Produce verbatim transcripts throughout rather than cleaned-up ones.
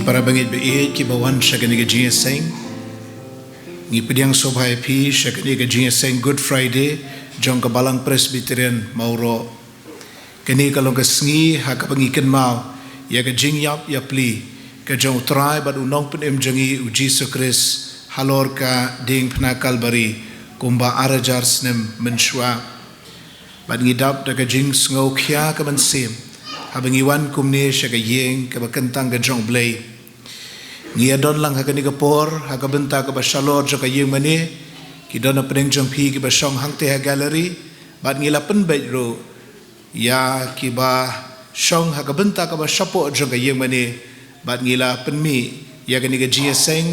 Para bangeit baieit kiba wan sha kane ka jingïaseng, ngi pdiang sngewbha ïa phi sha kane ka jingïaseng Good Friday jong ka Balang Presbyterian Mawroh. Kane ka long ka sngi ha kaba ngi kynmaw ïa ka jingïap ïapli ka jong U Trai bad U Nongpynim jong ngi U Jisu Khrist halor ka diengphna Kalbari kumba ar hajar snem mynshuwa. Bad ngi dap da ka jingsngewkhia ka mynsiem haba ngi wan kumne sha ka ïing kaba kyntang ka jong U Blei. Ngi ïa don lang ha kane ka por ha ka bynta kaba shalor jong ka ïing mane. Ki don na pdeng jong phi kiba shong hangtei ha gallery, bad ngi la pynbeit ruh ïa kiba shong ha ka bynta kaba shapoh jong ka ïing mane, bad ngi la pynmih ïa kane ka jingïaseng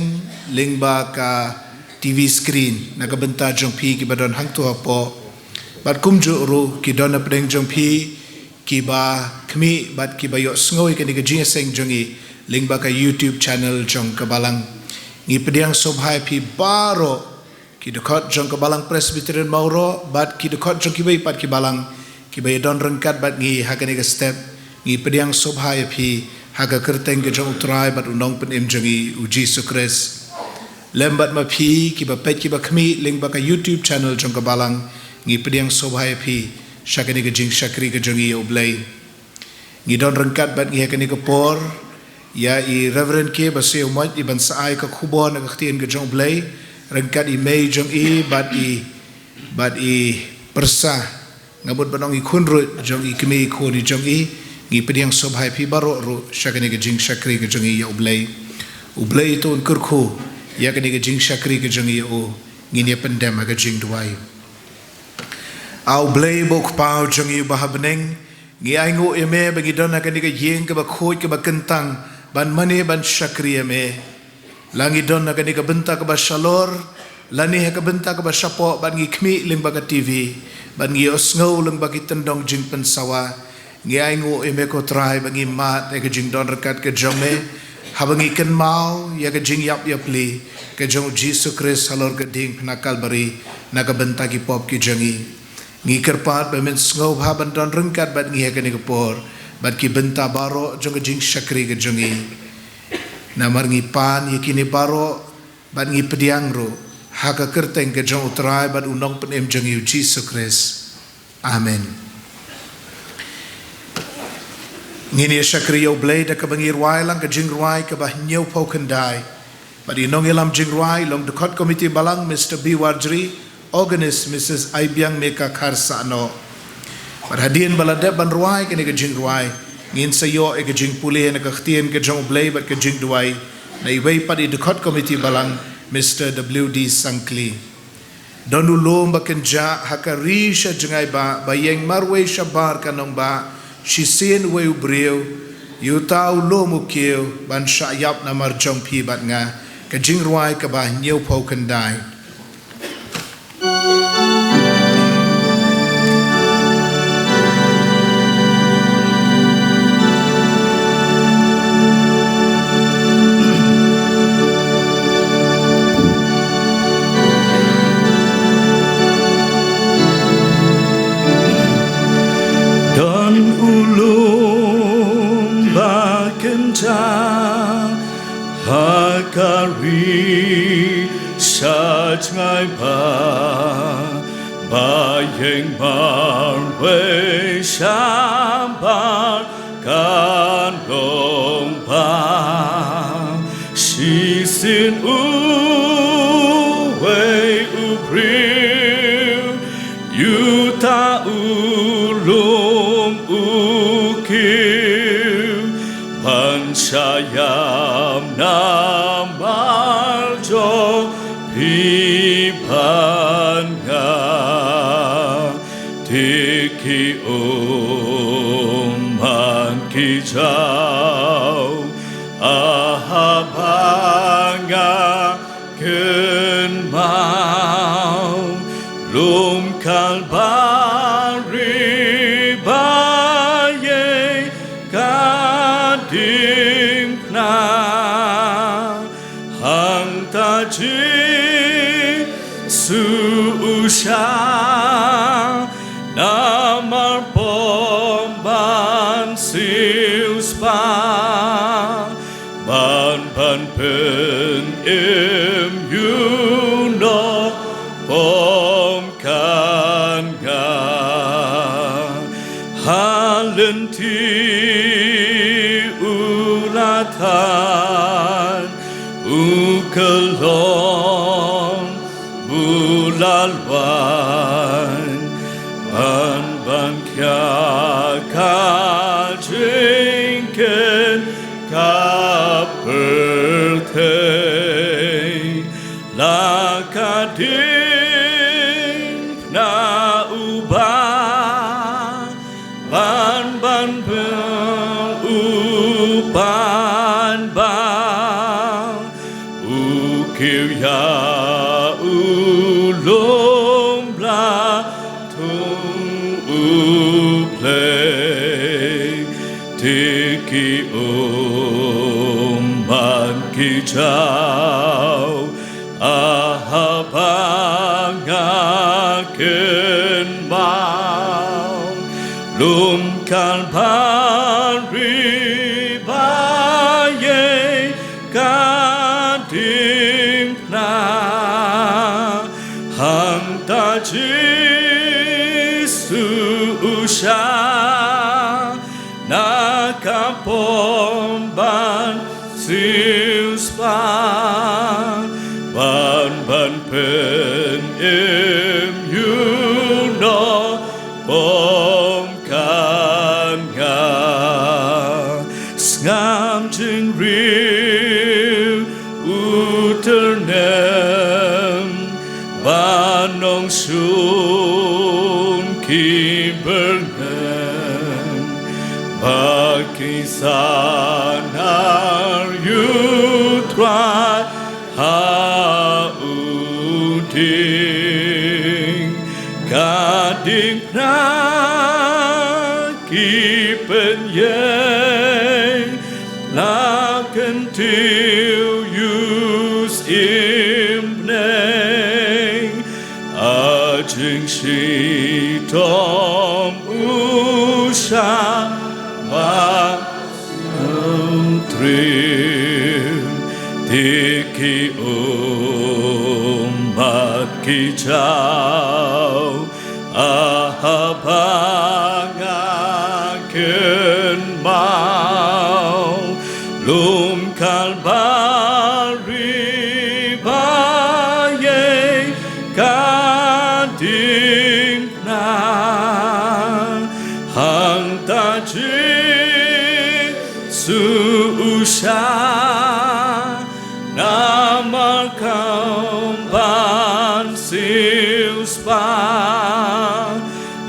lyngba ka T V screen na ka bynta jong phi kiba don hangto hapoh. Bad kumjuh ruh ki don na pdeng jong phi kiba khmih bad kiba ïohsngew ïa kane ka jingïaseng jong ngi lyngba ka YouTube channel jong ka Balang. Ngi pdiang sngewbha ïa phi baroh, ki dkhot jong ka Balang Presbyterian Mawroh bad ki dkhot jong kiwei pat ki balang kiba ïa don ryngkat bad ngi ha kane ka step. Ngi pdiang sngewbha ïa phi ha ka kyrteng ka jong U Trai bad U Nongpynim jong ngi U Jisu Khrist. Lem bad ma phi kiba peit kiba khmih lyngba ka YouTube channel jong ka Balang, ngi pdiang sngewbha ïa phi sha kane ka jingshakri ka jong ngi ïa U Blei. Ngi don ryngkat bad ngi ha kane ka por ïa i Reverend K Basaiawmoit, i ban sa ai ka khubor na ka ktien ka jong U Blei ryngkat i mei jong i bad i, bad i pyrsa, nga mut ban ong i khunrut jong i kmie i khun i jong i. Ngi pdiang sngewbha ïa phi baroh ruh sha kane ka jingshakri ka jong ngi ïa U Blei. U Blei to un kyrkhu ïa kane ka jingshakri ka jong ngi ïa u. Ngin ïa pyndem ha ka jingduwai. A U Blei ba U Kpa jong ngi uba ha bneng, ngi ainguh ïa me ba ngi don ha kane ka ïing kaba khuid kaba kyntang ban mane ban shakri ïa me. La ngi don ha kane ka bynta kaba shalor lane ha ka bynta kaba shapoh, bad ngi khmih lyngba ka T V, bad ngi ïohsngew lyngba ki tyndong jingpynsawa, ngi ainguh ïa me ko Trai ba ngi mad ïa ka jingdon ryngkat ka jong me haba ngi kynmaw ïa ka jingïap ïapli ka jong U Jisu Khrist halor ka diengphna Kalbari na ka bynta ki pop ki jong ngi. Ngi kyrpad ba men sngewbha ban don ryngkat bad ngi ha kane ka por bad ki bynta baroh jong ka jingshakri ka jong ngi. Namar ngi pan ïa kine baroh bad ngi pdiang ruh ha ka kyrteng ka jong U Trai bad U Nongpynim jong ngi U Jisu Khrist. Amen. Ngin ïa shakri ïa U Blei da kaba ngi rwai lang ka jingrwai kaba hynñiewphew khyndai. Bad i nongïalam jingrwai long dkhot komiti balang Mister B Warjri, organist Missus Aibiang Meka Kharsahnoh. Bad hadien ba la dep ban rwai kane ka jingrwai, ngin sa ïoh ïa ka jingpule na ka ktien ka jong U Blei bad ka jingduwai na iwei pat i dkhot komiti balang Mister W D Sangkli. Don u lum ba kynjah ha ka ri sha jngai ba, ba ïeng marwei shabar ka nongbah, shisien uwei u briew, ïa uta u lum u kiew ban shah ïap namar jong phi bad nga. Ka jingrwai kaba hynñiewphew khyndai. Don u lum ba kynjah ha ka ri sha jngai ba, ba ïeng marwei shabar ka nongbah, shisien uwei u briew, ïa uta u lum u kiew ban shah ïap namar jong phi bad nga. Te ki um man ki jaw, a haba nga kynmaw lum Kalbari ba ïeng ka diengphna. Hangta Jisu u shah namar pop ban siewspah, ba pynim ïa u nongpom kan nga. Ha lynti u la tan, u ka long u la wan, ban ban khia ka jingkit ka pyrthei. La ka diengphna u Bah, ban ban pynban ba u kiew ïa u lum bla thung u Blei. Te ki ummat ki jaw, a haba nga kynmaw lum Kalbari ba ïeit ka diengphna, hangta Jisu u shah na ka pom ban siewspah, ban ban pynim ïa u nongpom kan nga. Sngap jingriew u tyrnem, ban ong shun ki byrngem, ba ki sanar ïa u Trai ha u dieng. Ka diengphna ki pynïeng, la kyntiew ïa u Syiem bneng, a jingshitom u shah ba u trim. Te ki ummat ki jaw, a haba nga kynmaw lum Kalbari ba ïeit ka dieng na, hangta Jisu u shah namar kam ban siewspah,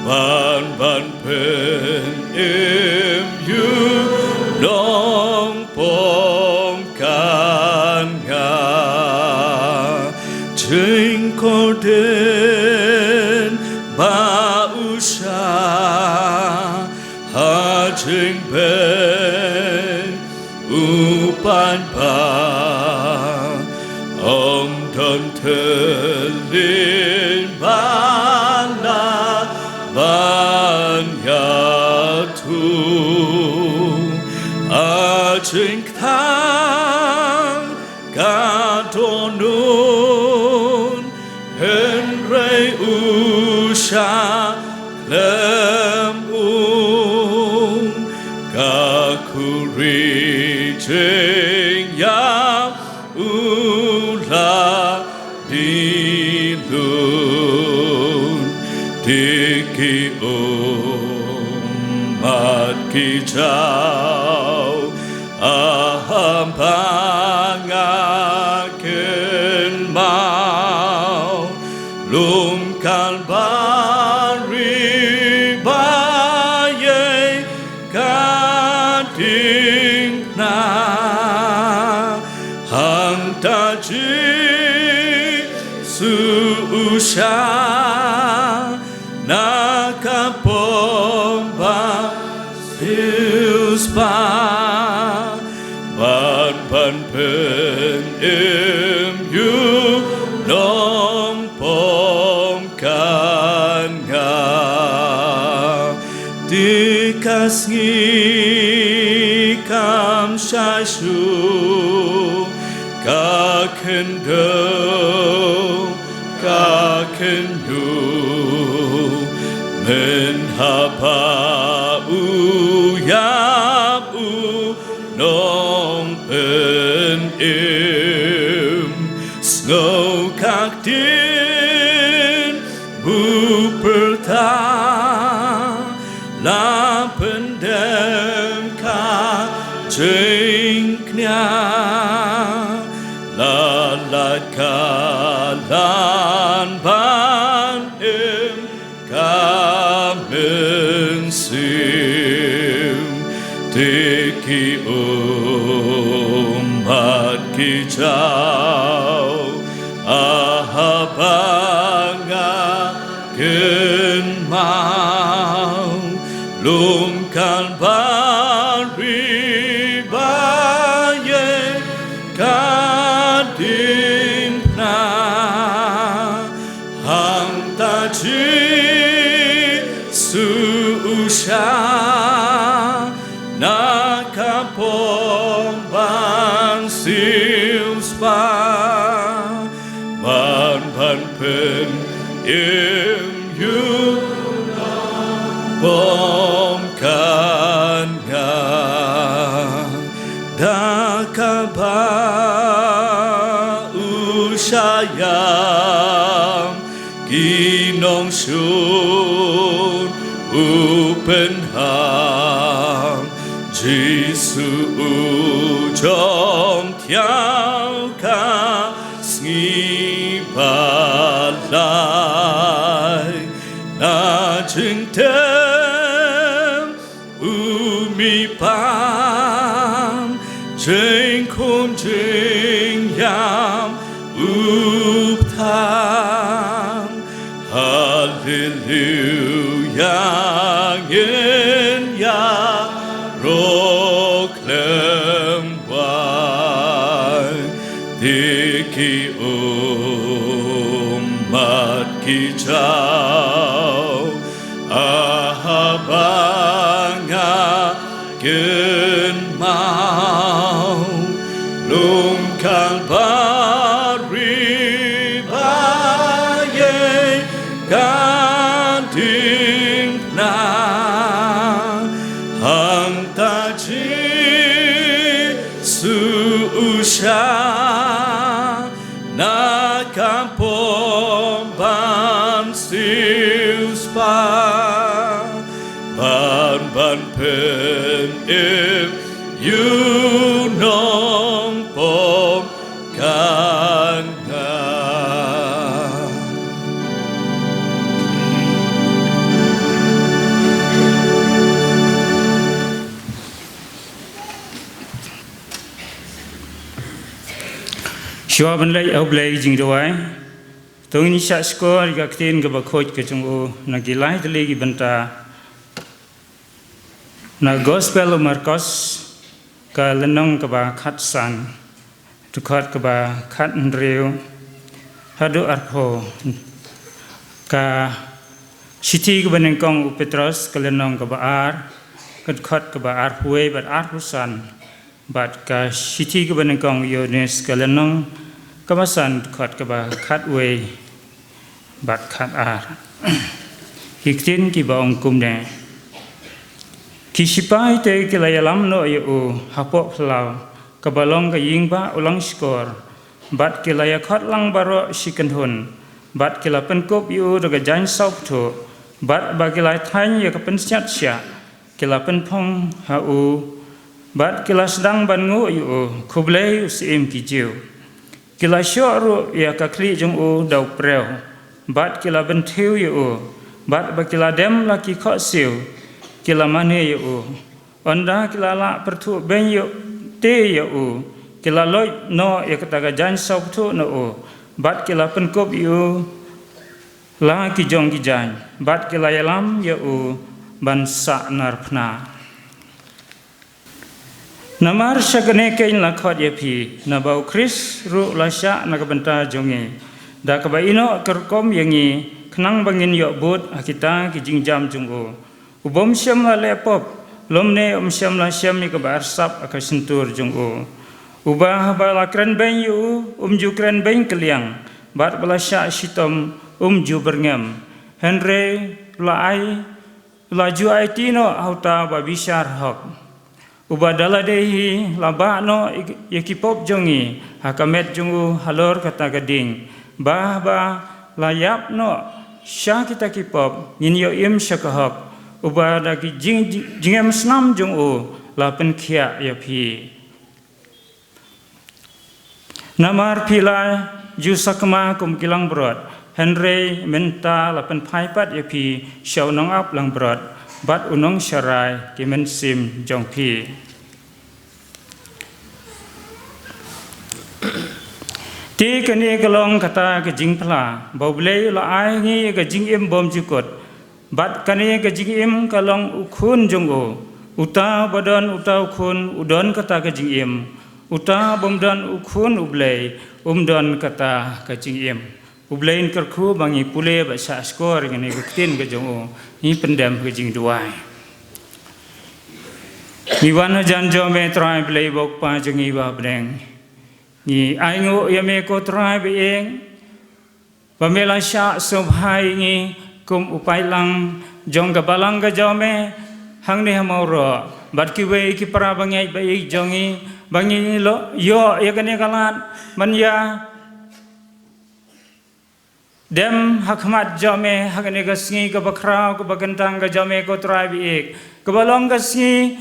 ban ban pynim ïa u nongpom kan nga. Jingkordit ba u shah ha jingbeit u paidbah, ym don thylliej ba lah ban ïathuh. A jingkthang ka dohnud, hynrei u shah khlem um. Ka khuri jingïap u la dih lut. Te ki ummat ki jaw, a haba nga kynmaw lum Kalbari ba ïeit ka dieng na, hangta Jisu u shah na ka pom ban siewspah, ban ban pynim ïa u nongpom kan nga. Te ka sngi kam shai shuh, Ka khyndew, ka khyndew, mynhaba u ïap u nongpynim, sngew ka ktien ba pyrta, la pyndem ka jingkñia, la lait ka lan ban im ka mynsiem. Te ki ummat ki jaw, a haba nga kynmaw, lum Kalbari ba ïeng ka diengphna, hangta Jisu u shah na ka pom ban siewspah, ban ban pynim ïa u nongpom kan nga, da kaba u shah ïam ki nongshun u pynhap, Jisu u jong thiaw ka sngi ba lai. Na jingtem u mih pan, jingkhun jingïap u pthan. Haleluya, ngin ïaroh khlem wai. Te ki ummat ki jaw, a haba nga kynmaw, lum Kalbari ba ïeng ka diengphna, hangta Jisu u shah na ka pom ban siewspah, ban ban pynim ïa u nongpom kan nga. Shuwa ban leit ha U Blei jingduwai, to ngin ïa shah shkor ïa ka ktien kaba khuid ka jong u na ki lai tylli ki bynta na Gospel u Markos, ka lynnong kaba khatsan, dkhot kaba khathynriew haduh arphew. Ka shithi kaba nyngkong u Petros, ka lynnong kaba ar, ka dkhot kaba arphew wei bad arphew san, bad ka shithi kaba nyngkong u Ïoannis, ka lynnong kaba san, dkhot kaba khatwei bad khatar. Ki ktien kiba ong kumne: Ki shipai te ki la ïalam noh ïa u hapoh phyllaw kaba long ka ïing bah u langshkor, bad ki la ïakhot lang baroh shi kynhun, bad ki la pynkup ïa u da ka jaiñ sawpthuh, bad ba ki la thaiñ ïa ka pynsiat shiah, ki la pynphong ha u, bad ki la sdang ban nguh ïa u, Khublei, u Syiem ki Jiw. Ki la shoh ruh ïa ka khlieh jong u da u priew, bad ki la bynthiew ïa u, bad ba ki la dem la ki khohsiew ki la mane ïa u. Ynda ki la lah pyrthuh beiñ ïa u, te ïa u, ki la loit noh ïa kata ka jaiñ sawpthuh na u, bad ki la pynkup ïa u la ki jong ki jaiñ, bad ki la ïalam ïa u ban sahnarphna. Namar sha kane keiñ la khot ïa phi, naba u Khrist ruh la shah na ka bynta jong ngi, da kaba ïehnoh ka rukom ïa ngi, khnang ba ngin ïoh bud ha kita ki jingjam jong u. U bym shym la leh pop, lymne um shym la shem ïa kaba arsap ha ka shyntur jong u. Uba haba la kren beiñ ïa u, um ju kren beiñ kylliang, bad ba la shah shitom, um ju byrngem. Hynrei u la ai, u la ju aiti noh ha uta uba bishar hok. Uba da lade hi la bah noh ïa ki pop jong ngi ha ka met jong u halor kata ka ding, ba haba la ïap noh sha kita ki pop ngin ïoh im sha ka hok, uba da ki jing, jingim snam jong u la pynkhiah ïa phi. Namar phi la ju sakma kum ki langbrot, hynrei mynta la pynphai pat ïa phi sha u nongap langbrot bad u nongsharai ki mynsiem jong phi. Te kane ka long kata ka jingphla ba U Blei u la ai ngi ka jingim bymjukut. Bad kane ka jingim ka long u khun jong u. Uta ba don uta u khun u don kata ka jingim. Uta bym don u khun U Blei um don kata ka jingim. U Blei un kyrkhu ba ngi pule bad shah shkor ïa kane ka ktien ka jong u. Ngi pyndem ka jingduwai. Ngi wan hajan jong me Trai Blei ba u Kpa jong ngi ba ha bneng. Ngi ainguh ïa me ko Trai ba ïeng. Ba me la shah sngewbha ïa ngi kum u paidlang jong ka balang ka jong me hangne ha Mawroh bad kiwei ki para bangeit ba ïeit jong ngi ba ngi lo ïoh ïa kane ka lad ban ïa dem ha khmat jong me ha kane ka sngi kaba khraw kaba kyntang ka jong me ko Trai ba ïeit. Kaba long ka sngi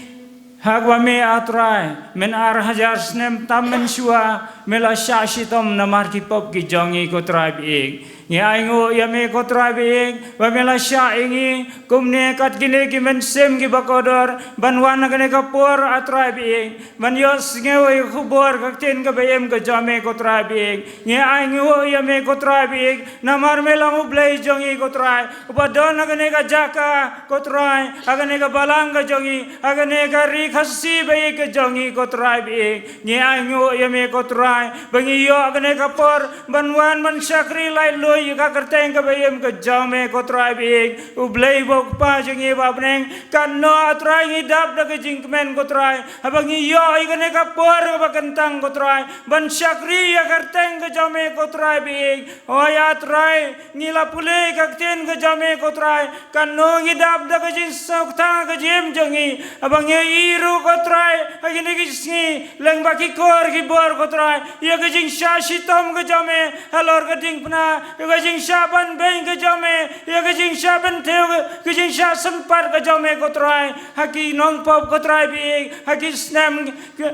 ha kaba me A Trai, men ar hajar snem tam mynshuwa me la shah shitom namar ki pop ki jong ngi ko Trai ba ïeit. Ngi ainguh ïa me ko Trai ba ïeit ba me la shah ïa ngi kumne kat kine ki mynsiem kiba kordor ban wan ha kane ka por A Trai ba ïeit ban ïohsngew ïa ka khubor ka ktien kaba im ka jong me ko Trai ba ïeit. Ngi ainguh ïa me ko Trai ba ïeit namar me long U Blei jong ngi ko Trai. Uba don ha kane ka jaka ko Trai, ha kane ka balang ka jong ngi, ha kane ka ri Khasi ba ïeit ka jong ngi ko Trai ba ïeit. Ngi ainguh ïa me ko Trai ba ngi ïoh kane ka por ban wan ban shakri laitluid ïa ka kyrteng kaba im ka jong me ko Trai ba ïeit. U Blei ba u Kpa jong ngi ba ha bneng, katno A Trai ngi dap da ka jingkmen ko Trai haba ngi ïoh ïa kane ka por kaba kyntang ko Trai ban shakri ïa ka kyrteng ka jong me ko Trai ba ïeit. Hooid A Trai, ngi la pule ka ktien ka jong me ko Trai, katno ngi dap da ka jingsngewthuh ka jingim jong ngi haba ngi ïohi ruh ko Trai ha kine ki sngi lyngba ki khubor ki bor ko Trai ïa ka jingshah shitom ka jong me halor ka diengphna, ïa ka jingshah ban beiñ ka jong me, ïa ka jingshah ban thew ka jingshah sympat ka jong me ko Trai ha ki nongpop ko Trai ba ïeit ha ki snem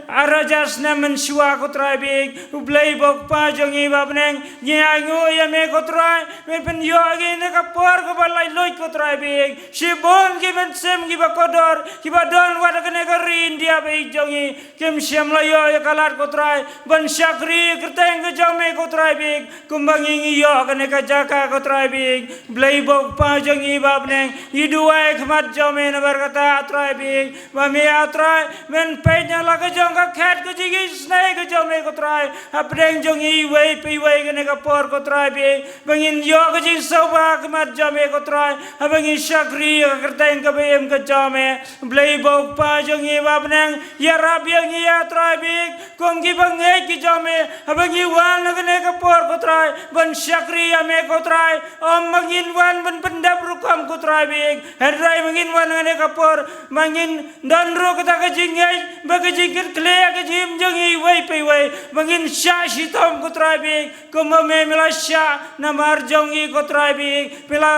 ar hajar snem mynshuwa ko Trai ba ïeit. U Blei ba u Kpa jong ngi ba ha bneng, ngi ainguh ïa me ko Trai, me pynïoh ïa ngi ha kane ka por kaba laitluid ko Trai ba ïeit. Shibun ki mynsiem kiba kordor kiba don wat ha kane ka ri India ba ïeit jong ngi kim shym la ïoh ïa ka lad ko Trai ban shakri ïa ka kyrteng ka jong me ko Trai ba ïeit. Kumba ngi ngi ïoh kane ka jaka ko Trai ba ïeit. Blei ba u Kpa jong ngi ba ha bneng, ngi duwai ha khmat jong me namar kata A Trai ba ïeit. Ba me A Trai men peit na la ka jong ka khet ka jingisynei ka jong me ko Trai hapdeng jong ngi iwei pa iwei kane ka por ko Trai ba ïeit. Ba ngin ïoh ka jingsngewbha ha khmat jong me ko Trai haba ngi shakri ïa ka kyrteng kaba im ka jong me. Blei ba u Kpa jong ngi ba ha bneng, ïarap ïa ngi A Trai ba ïeit. Kum ki bangeit ki jong me haba ngi wan ha kane ka por ko Trai ban shakri ïa me ko Trai, ym ba ngin wan ban pyndep rukom ko Trai ba ïeit. Hynrei ba ngin wan ha kane ka por ba ngin don ruh kata ka jingngeit bad ka jingkitkhlieh ha ka jingim jong ngi iwei pa iwei, ba ngin shah shitom ko Trai ba ïeit. Kumba me me la shah namar jong ngi ko Trai ba ïeit, me la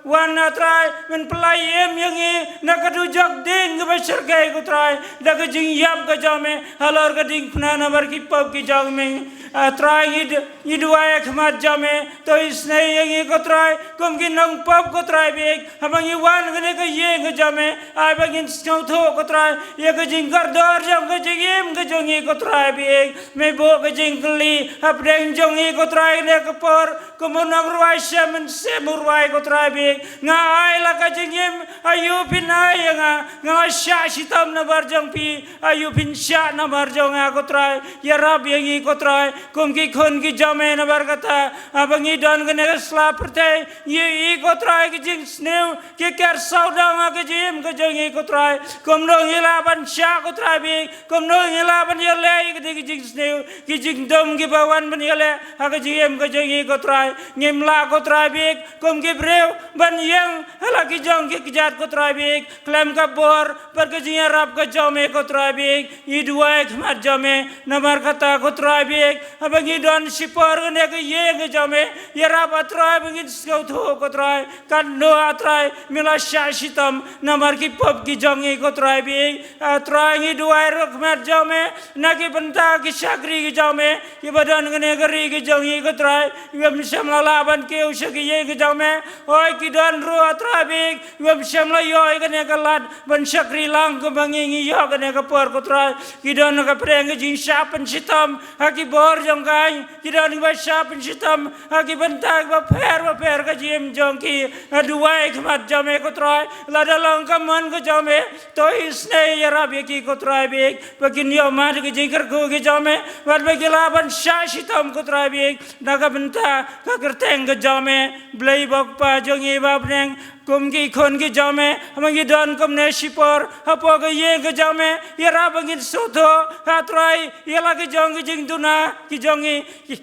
wan A Trai men pynlait im ïa ngi na ka dujok ding kaba shyrkhei ko Trai da ka jingïap ka jong me halor ka diengphna namar ki pop ki jong me. A Trai ngi d- ngi duwai ha khmat jong me, to isynei ïa ngi ko Trai kum ki nongpop ko Trai ba ïeit. Haba ngi wan ha kane ka ïing ka jong me, ai ba ngin sngewthuh ko Trai ïa ka jingkordor jong ka jingim ka jong ngi ko Trai ba ïeit. Me buh ka jingkylli hapdeng jong ngi ko Trai ha kane ka por. Kum u nongrwai shem mynsiem u rwai ko Trai ba ïeit, nga ai la ka jingim, aïu phin ai ïa nga? Nga la shah shitom namar jong phi, aïu phin shah namar jong nga ko Trai? Ïarap ïa ngi ko Trai kum ki khun ki jong me. Namar kata, haba ngi don kane ka sla pyrthei, ngi ïohi ko Trai ki jingsniew ki ker sawdong ha ka jingim ka jong ngi ko Trai. Kumno ngi lah ban shah ko Trai bik, kumno ngi lah ban ïaleh ïa kine ki jingsniew ki jingdum kiba wan ban ïaleh ha ka jingim ka jong ngi ko Trai. Ngim lah ko Trai bik kum ki briew ban ïeng ha la ki jong ki kjat ko Trai bik, khlem ka bor bad ka jingïarap ka jong me ko Trai bik. Ngi duwai khmat jong me, namar kata ko Trai bik, haba ngi don shipor kane ka ïing ka jong me, ïarap a Trai ba ngin sngewthuh ko Trai, katno a Trai me la shah shitom namar ki pop ki jong ngi ko Trai bik. A Trai ngi duwai ruh khmat jong me na ki bynta ki shakri ki jong me kiba don kane ka ri ka jong ngi ko Trai, kiba ym shym la lah ban kiew sha ki ïing ka jong me. Hooid ki don ruh a Trai bik, kiba ym shym la ïoh ïa kane ka lad ban shakri lang kumba ngi ngi ïoh kane ka por ko Trai. Ki don ha ka pdeng ka jingshah pynshitom ha ki bor jong ka aiñ, ki don kiba shah pynshitom ha ki bynta kiba pher bapher ka jingim jong ki. Nga duwai khmat jong me ko Trai, lada long ka mon ka jong me, to isynei ïarap ïa ki ko Trai bik, ba kin ïoh mad ka jingkyrkhu ka jong me, bad ba ki lah ban shah shitom ko Trai bik na ka bynta ka kyrteng ka jong me. Blei bok pa jong ngi ba bneng, kum ki khun ki jong me, haba ngi don kumne shipor hapoh ka ïing ka jong me, ïarap ba ngin sngewthuh a Trai ïa la ki jong ki jingduna ki jong ngi, ki,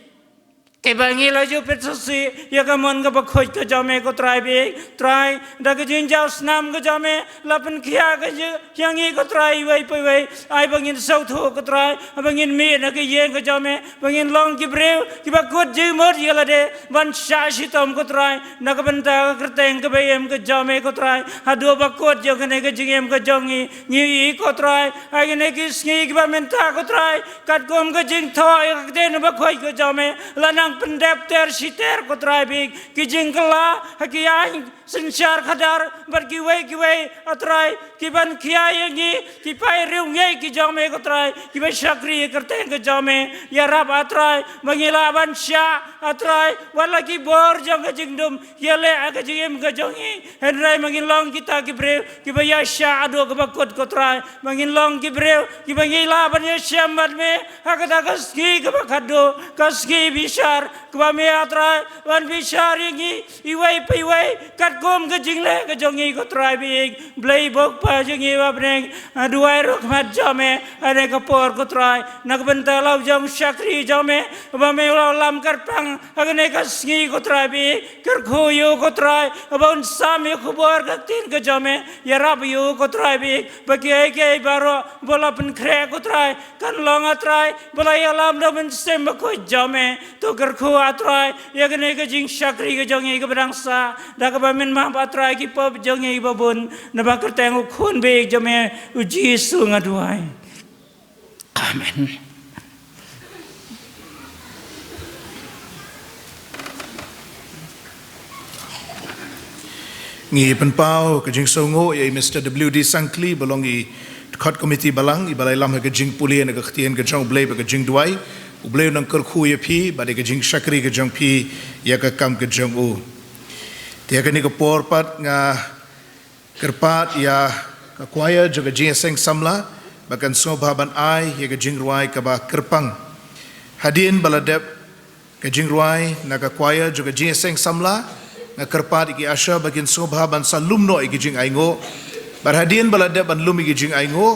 kiba ngi la ju pynsusi ïa ka mon kaba khuid ka jong me ko Trai bik. Trai, da ka jingjaw snam ka jong me, la pynkhiah ka jing ïa ngi ko Trai iwei pa iwei. Ai ba ngin sngewthuh ko Trai, ba ngin mih na ka ïing ka jong me, ba ngin long ki briew kiba kut jingmut ïa lade ban shah shitom ko Trai na ka bynta ka kyrteng kaba im ka jong me ko Trai. Haduh ba kut jong kane ka jingim ka jong ngi, ngi ïohi ko Trai, ha kine ki sngi kiba mynta ko Trai, katkum ka jingthoh ïa ka ktien bakhuid ka jong me, la nang pyndep ter shi ter ko Trai bik, ki jingkylla ha ki aiñ synshar khadar bad kiwei kiwei a Trai, ki ban khia ïa ngi, ki paid riewngeit ki jong me ko Trai, kiba shakri ïa ka kyrteng ka jong me. Ïarap a Trai ba ngi lah ban shah a Trai wat la ki bor jong ka jingdum ïaleh ha ka jingim ka jong ngi, hynrei ba ngin long kita ki briew kiba ïaishah haduh kaba kut ko Trai, ba ngin long ki briew kiba ngi lah ban ïashem bad me ha kata ka sngi kaba khatduh, ka sngi bishar, kaba me a Trai ban bishar ïa ngi iwei pa iwei katkum ka jingleh ka jong ngi ko Trai bik. Blei bok pa jong ngi ba bneng, nga duwai ruh khmat jong me ha kane ka por ko Trai, na ka bynta la u jong u shakri jong me ba me u la lam kyrpang ha kane ka sngi ko Trai bik. Kyrkhu ïa u ko Trai ba un sam ïa ka khubor ka ktien ka jong me. Ïarap ïa u ko Trai bik ba kiei kiei baroh ba la pynkhreh ko Trai, kan long a Trai ba la ïalam da u Mynsiem Bakhuid jong me. To kyrkhu a Trai ïa kane ka jingshakri ka jong ngi kaba dang sah, da kaba men map a Trai ki pop jong ngi ba bun, na ka kyrteng u Khun bik jong me u Jisu nga duwai. Amen. Ngi pynpaw ka jingsngewnguh ïa i Mister W D Sangkli ba long i dkhot komiti balang, iba la ïalam ha ka jingpule na ka ktien ka jong U Blei bad ka jingduwai. U Blei un nang kyrkhu ïa phi bad ïa ka jingshakri ka jong phi ïa ka kam ka jong u. Te ha kane ka por pat nga kyrpad ïa ka choir jong ka Jingïaseng Samla ba kan sngewbha ban ai ïa ka jingrwai kaba kyrpang. Hadien ba la dep ka jingrwai na ka choir jong ka Jingïaseng Samla, nga kyrpad ïa ki usher ba kin sngewbha ban sa lum noh ïa ki jingainguh. Bad hadien ba la dep ban lum ïa ki jingainguh,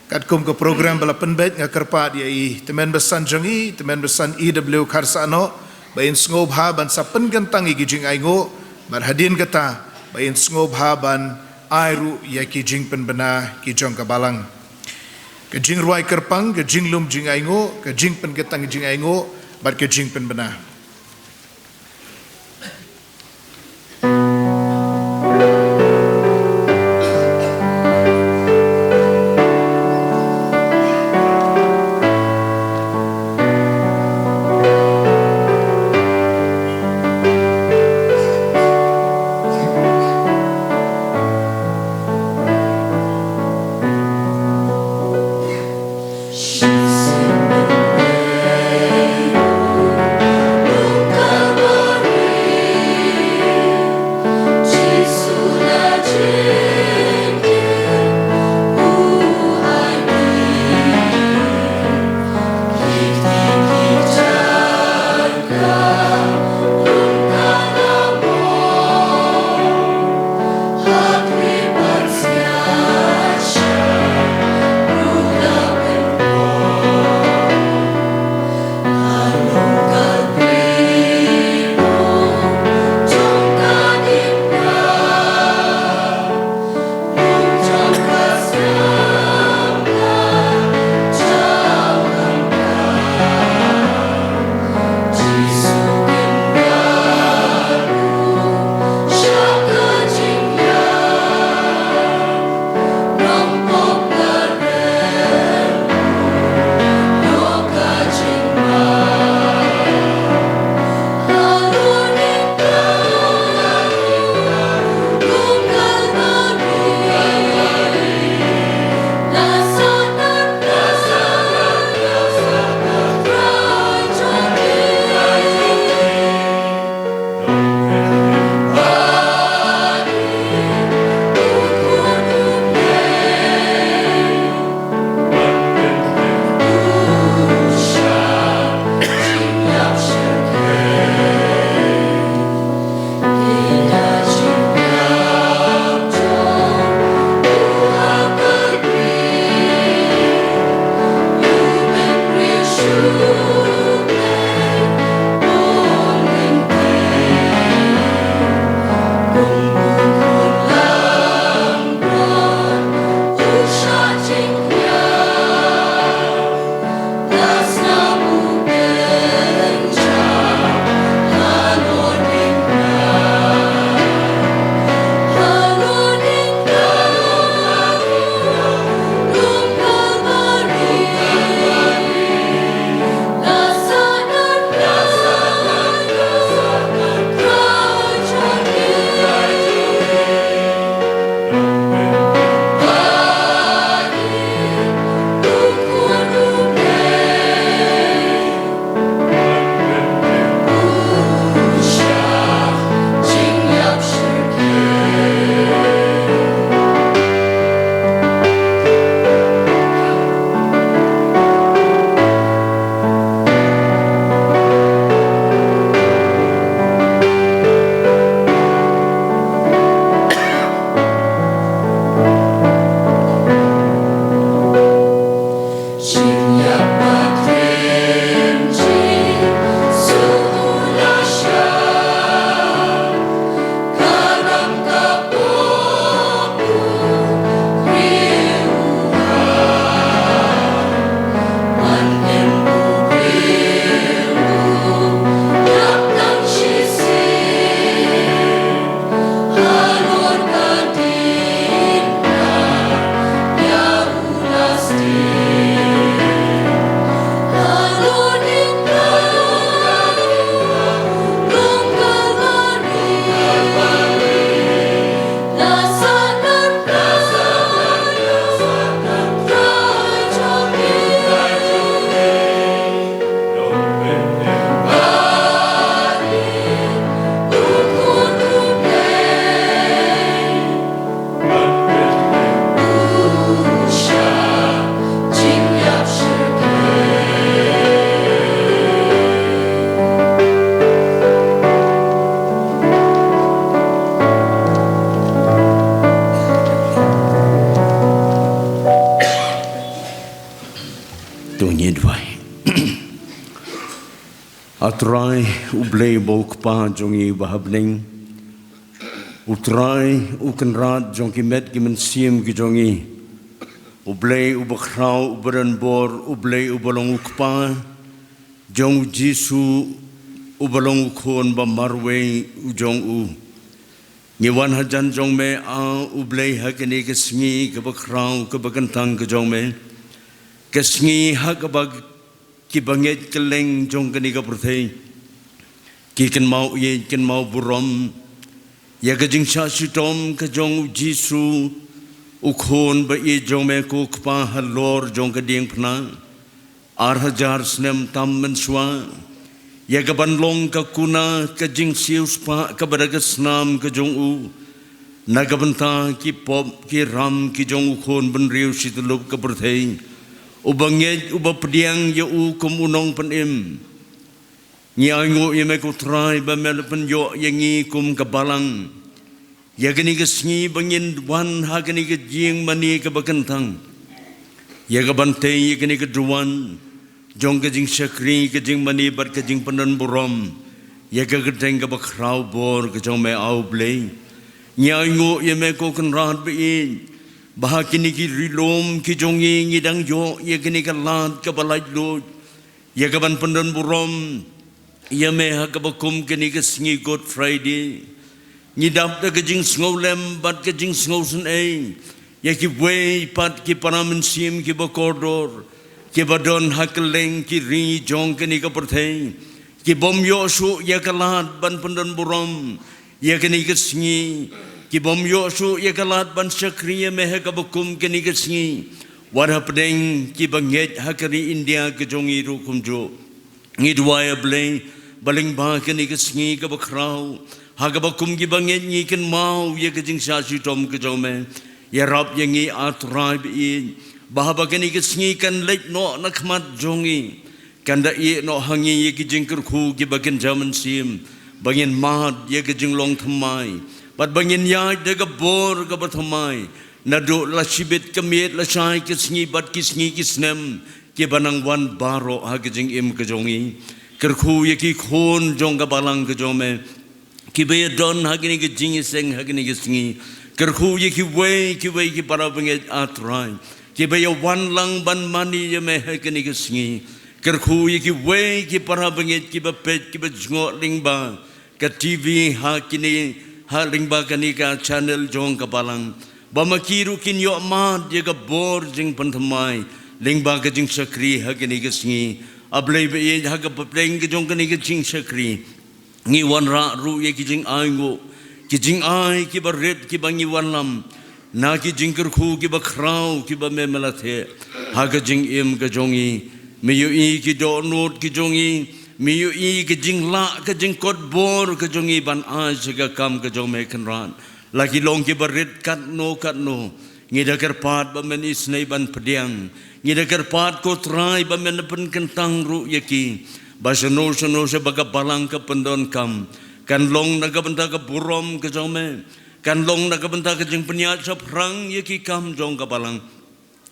katkum ka program ba la pynbeit, nga kyrpad ïa i tymmen basan jong ngi, tymmen basan E W Kharsahnoh, ba in sngewbha ban sa pynkyntang ïa ki jingainguh, bad hadien kata ba in sngewbha ban ai ruh ïa ki jingpynbna ki jong ka balang. Ka jingrwai kyrpang, ka jinglum jingainguh, ka jingpynkyntang jingainguh bad ka jingpynbna. To ngin duwai. A Trai, U Blei uba u Kpa jong ngi uba ha bneng, U Trai, U Kynrad jong ki met ki mynsiem ki jong ngi, U Blei uba khraw, uba don bor, U Blei uba long U Kpa jong U Jisu, uba long U Khun ba marwei u jong u. Ngi wan hajan jong me, A U Blei, ha kane ka sngi kaba khraw kaba kyntang ka jong me, ka sngi ha kaba ki bangeit kylleng jong kane ka pyrthei ki kynmaw ïeit, kynmaw burom ïa ka jingshah shitom ka jong U Jisu, U Khun ba ïeit jong me, ko Kpa, halor jong ka diengphna. Ar hajar snem tam mynshuwa, ïa kaban long ka kuna ka jingsiewspah kaba da ka snam ka jong u, na ka bynta ki pop ki ram ki jong U Khun bynriew shityllup ka pyrthei, uba ngeit, uba pdiang ïa u kum u Nongpynim. Ngi ainguh ïa me, ko Trai, ba me la pynïoh ïa ngi kum ka balang ïa kane ka sngi ba ngin wan ha kane ka jingmane kaba kyntang, ïa kaban tei ïa kane ka duwan jong ka jingshakri, ka jingmane bad ka jingpyndonburom ïa ka kyrteng kaba khraw bor ka jong me, A U Blei. Ngi ainguh ïa me, ko Kynrad ba ïeit, ba ha kine ki ri lum ki jong ngi ngi dang ïoh ïa kane ka lad kaba laitluid ïa kaban pyndonburom ïa me ha kaba kum kane ka sngi Good Friday. Ngi dap da ka jingsngewlem bad ka jingsngewsynei ïa kiwei pat ki para mynsiem kiba kordor, kiba don ha kylleng ki ri jong kane ka pyrthei, kibym ïoh shuh ïa ka lad ban pyndonburom ïa kane ka sngi, kibym ïoh shuh ïa ka lad ban shakri ïa me ha kaba kum kane ka sngi, wat hapdeng kiba ngeit ha ka ri India ka jong ngi ruh kumjuh. Ngi duwai, A Blei, ba lyngba kane ka sngi kaba khraw, ha kaba kum kiba ngeit ngi kynmaw ïa ka jingshah shitom ka jong me. Ïarap ïa ngi, A Trai ba ïeit, ba haba kane ka sngi kan leit noh na khmat jong ngi, kan da ïeh noh ha ngi ïa ki jingkyrkhu kiba kynja mynsiem, ba ngin mad ïa ka jinglong thymmai, bad ba ngin ïaid da ka bor kaba thymmai, naduh la shibit ka miet, la shai ka sngi, bad ki sngi ki snem kiba nang wan baroh ha ka jingim ka jong ngi. Kyrkhu ïa ki khun jong ka balang ka jong me, kiba ïa don ha kane ka jingïaseng ha kane ka sngi. Kyrkhu ïa kiwei kiwei ki para bangeit, A Trai, kiba ïa wan lang ban mane ïa me ha kane ka sngi. Kyrkhu ïa kiwei ki para bangeit kiba peit, kiba jngoh lyngba ka T V, ha kine, ha lyngba kane ka channel jong ka balang, ba ma ki ruh kin ïoh mad ïa ka bor jingpynthymmai lyngba ka jingshakri ha kane ka sngi. A Blei ba ïeit, ha ka pdeng ka jong kane ka jingshakri, ngi wanrah ruh ïa ki jingainguh, ki jingai kiba rit kiba ngi wanlam, na ki jingkyrkhu kiba khraw kiba me me la theh ha ka jingim ka jong ngi. Me ïohi ki dohnud ki jong ngi, me ïohi ki jinglah, ka jingkot bor ka jong ngi ban ai sha ka kam ka jong me, Kynrad. La ki long kiba rit katno katno, ngi da kyrpad ba men isynei ban pdiang. Ngi da kyrpad, ko Trai, ba men pynkyntang ruh ïa ki, ba shano shano sha ba ka balang ka pyndonkam, kan long na ka bynta ka burom ka jong me, kan long na ka bynta ka jingpynïaid shaphrang ïa ki kam jong ka balang,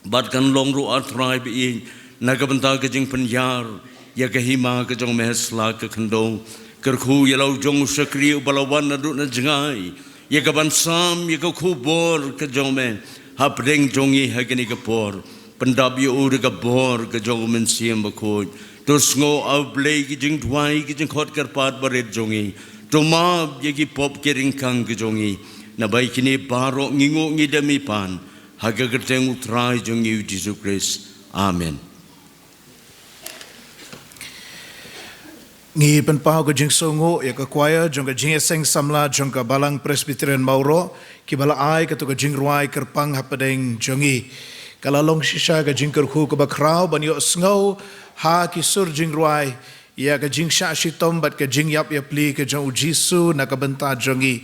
bad kan long ruh, A Trai ba ïeit, na ka bynta ka jingpynïar ïa ka hima ka jong me ha sla ka khyndew. Kyrkhu ïa la u jong u shakri uba la wan naduh na jngai ïa ka ban sam ïa ka khubor ka jong me hapdeng jong ngi ha kane ka por. Pyndap ïa u da ka bor ka jong u Mynsiem Bakhuid. To sngew, A Blei, ki jingduwai, ki jingkhot kyrpad barit jong ngi. To map ïa ki pop ki ryngkang ka jong ngi. Naba ïa kine baroh ngi nguh ngi dem ngi pan ha ka kyrteng u Trai jong ngi u Jisu Khrist. Amen. Ngi pynpaw ka jingsngewnguh ïa ka choir jong ka Jingïaseng Samla jong ka Balang Presbyterian Mawroh, kiba la ai katto ka jingrwai kyrpang hapdeng jong ngi. Ka la long shisha ka jingkyrkhu kaba khraw ban ïohsngew ha ki sur jingrwai ïa ka jingshah shitom bad ka jingïap ïapli ka jong u Jisu na ka bynta jong ngi.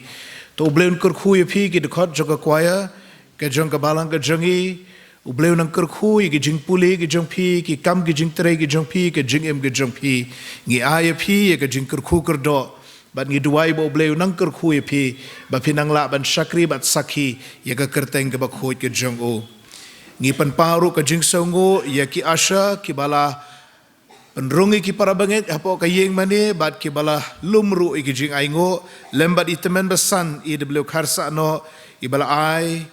To U Blei un kyrkhu ïa phi, ki dkhot jong ka choir ka jong ka balang ka jong ngi. U Blei un nang kyrkhu ïa ki jingpule ka jong phi, ki kam ki jingtrei ka jong phi, ka jingim ka jong phi. Ngi ai ïa phi ïa ka jingkyrkhu kyrdoh, bad ngi duwai ba U Blei un nang kyrkhu ïa phi, ba phin nang lah ban shakri bad sakhi ïa ka kyrteng kaba khuid ka jong u. Ngi pynpaw ruh ka jingsngewnguh ïa ki usher kiba la pynrung ïa ki para bangeit hapoh ka ïing mane, bad kiba la lum ruh ïa ki jingainguh, lem bad i Tymmen Basan, i W Kharsahnoh, iba la ai,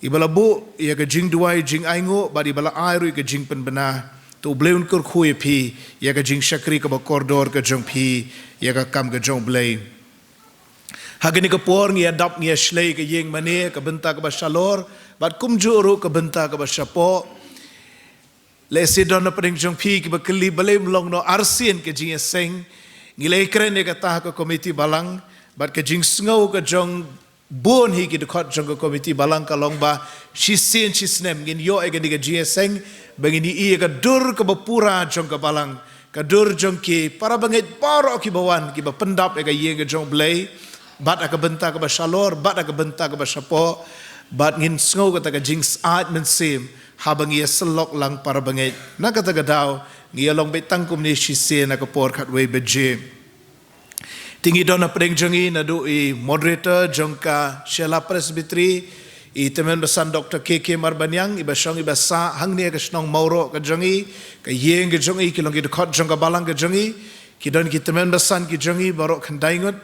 iba la buh ïa ka jingduwai jingainguh, bad iba la ai ruh ïa ka jingpynbna. To U Blei un kyrkhu ïa phi ïa ka jingshakri kaba kordor ka jong phi ïa ka kam ka jong U Blei. Ha kane ka por ngi ïa dap, ngi ïa shlei ka ïing mane, ka bynta kaba shalor, bad kumjuh ruh ka bynta kaba shapoh. Lehse don na pdeng jong phi kiba kylli, balei ym long noh arsien ka jingïaseng. Ngi la ïakren ïa kata ha ka komiti balang, bad ka jingsngew ka jong bun hi ki dkhot jong ka komiti balang ka long ba shisien shisnem ngin ïoh ïa kane ka jingïaseng, ba ngin ïohi ïa ka dur kaba pura jong ka balang, ka dur jong ki para bangeit baroh kiba wan, kiba pyndap ïa ka ïing ka jong U Blei, bad ha ka bynta kaba shalor, bad ha ka bynta kaba shapoh, bad ngin sngew kata ka jingsyaid mynsiem haba ngi ïa syllok lang para bangeit. Na kata ka daw, ngi ïa long beit tang kumne shisien ha ka por khatwei baje. Te ngi don na pdeng jong ngi naduh i moderator jong ka Shella Presbytery, i Tymmen Basan Doctor K K Marbaniang, iba shong iba sah hangne ha ka shnong Mawroh ka jong ngi, ka ïing ka jong ngi, ki long ki dkhot jong ka balang ka jong ngi, ki don ki Tymmen Basan ki jong ngi baroh khyndai ngut,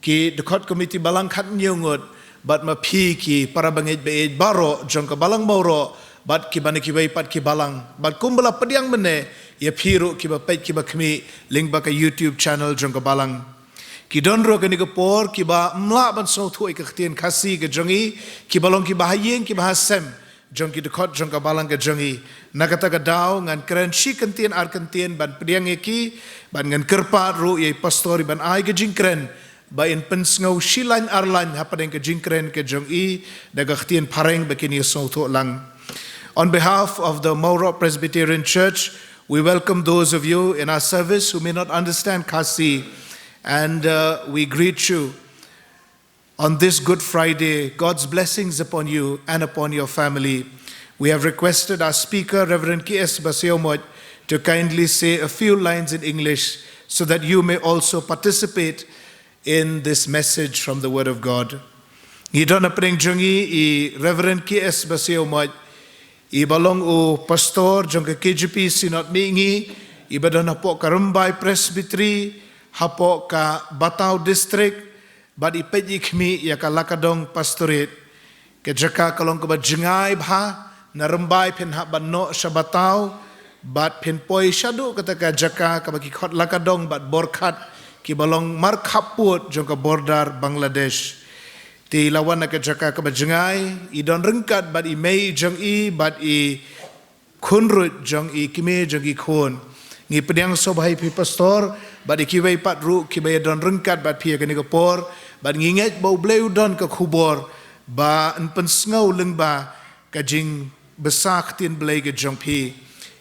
ki dkhot komiti balang khathynñiew ngut, bad ma phi ki para bangeit ba ïeit baroh jong ka balang Mawroh, bad kiba na kiwei pat ki balang, bad kumba la pdiang mynne ïa phi ruh kiba peit kiba khmih lyngba ka YouTube channel jong ka balang. Ki don ruh ha kane ka por kiba ym lah ban sngewthuh ïa ka ktien Khasi ka jong ngi, kiba long kiba ha ïing kiba ha sem jong ki dkhot jong ka balang ka jong ngi. Na kata ka daw ngan kren shi kyntien ar kyntien ban pdiang ïa ki, bad ngan kyrpad ruh ïa i pastor iban ai ka jingkren ba in pynsngew shi lain ar lain hapdeng ka jingkren ka jong i da ka ktien Phareng ba kin ïa sngewthuh lang. On behalf of the Mawroh Presbyterian Church, we welcome those of you in our service who may not understand Khasi, and uh, we greet you on this Good Friday, God's blessings upon you and upon your family. We have requested our speaker, Reverend K S Basaiawmoit, to kindly say a few lines in English so that you may also participate in this message from the Word of God. Ngi don hapdeng jong ngi i Reverend K S Baseomoit, i ba long u pastor jong ka K J P Synod Mihngi, i ba don hapoh ka Rymbai Presbytery, hapoh ka Batau District, bad i peit i khmih ïa ka Lakadong Pastorate. Ka jaka ka long kaba jngai bha, na Rymbai phin hap ban noh sha Batau, bad phin poi shaduh kata ka jaka kaba ki khot Lakadong bad Borkhat, kiba long markhappud jong ka border Bangladesh. Te i la wan na ka jaka kaba jngai, i don ryngkat bad i mei jong i, bad i khun ruh jong i, kmie jong i khun. Ngi pdiang sngewbha ïa phi pastor, bad ïa kiwei pat ruh kiba ïa don ryngkat bad phi ïa kane ka por, bad ngi ngeit ba U Blei u don ka khubor, ban pynsngew lyngba ka jingbsa ktien Blei ka jong phi.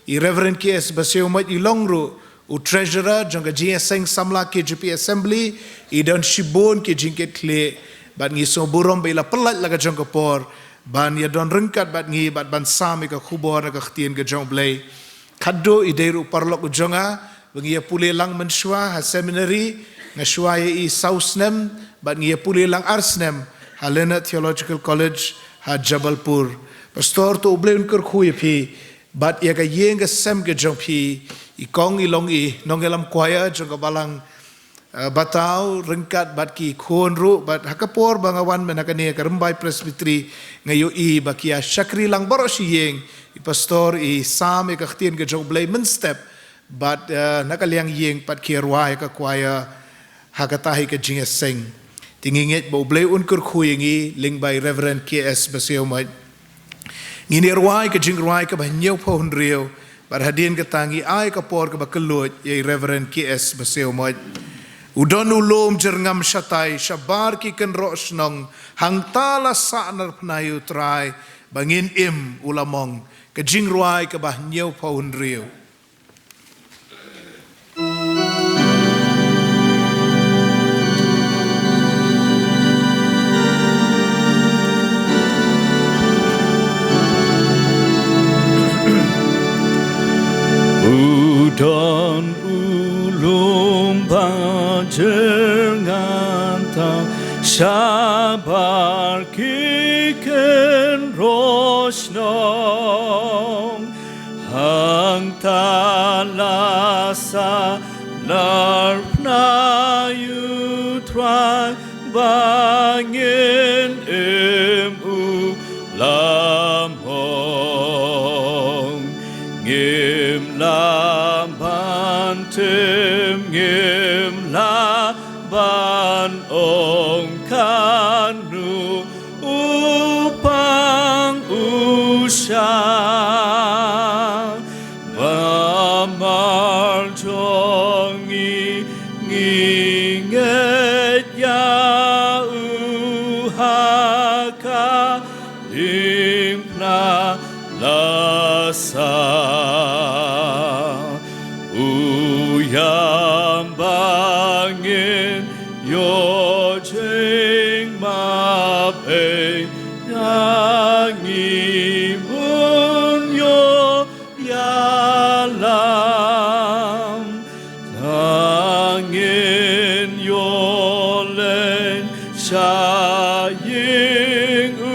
I Reverend K S Baseomoit i long ruh u treasurer jong ka Jingïaseng Samla K J P Assembly, i don shibun ki jingkitkhlieh, bad ngi sngewburom ba i la pyllait la ka jong ka por, ban ïa don ryngkat bad ngi, bad ban sam ïa ka khubor na ka ktien ka jong U Blei. Khadduh i dei ruh u paralok u jong nga, ba ngi ïa pule lang mynshuwa ha seminary, nga shuwa ïa i saw snem, bad ngi ïa pule lang ar snem, ha Leonard Theological College, ha Jabalpur. Pastor, to U Blei un kyrkhu ïa phi, bad ïa ka ïing ka sem ka jong phi, i kong i long i nongïalam choir jong ka balang, eh, Batau, ryngkat bad ki khun ruh, bad ha ka por ba nga wan mynta kane ka Rymbai Presbytery, nga ïohi ba ki ïa shakri lang baroh shi ïing, i pastor i sam ïa ka ktien ka jong U Blei mynstep, bad, eh, na ka liang ïing pat ki ïa rwai ka choir, ha kata hi ka jingïaseng. Te ngi ngeit ba U Blei un kyrkhu ïa ngi lyngba i Reverend K S Baseomoit. Ngin ïa rwai ka jingrwai kaba hynñiewphew hynriew, bad hadien kata ngi ai ka por kaba kylluid ïa i Reverend K S Baseomoit. U don u lum jyrngam shatai, shabar ki kynroh shnong, hangta la sah narphna ïa U Trai, ba ngin im u la mong, ka jingrwai kaba hynñiewphew hynriew. U don u lum ba jyrngam, shabar ki kynroh shnong, hangta la sah narphna ïa U Trai, ba ngin im u la mong. Ngim lah ban tim, ngim lah ban ong kano u pang u shah. Namar jong ngi, ngi ngeit ïa u ha ka diengphna la sah. U ïam ba ngin ïoh jingmap, ïa ngi bun ïoh ïalam. Tang ngin ïoh leit sha ïing U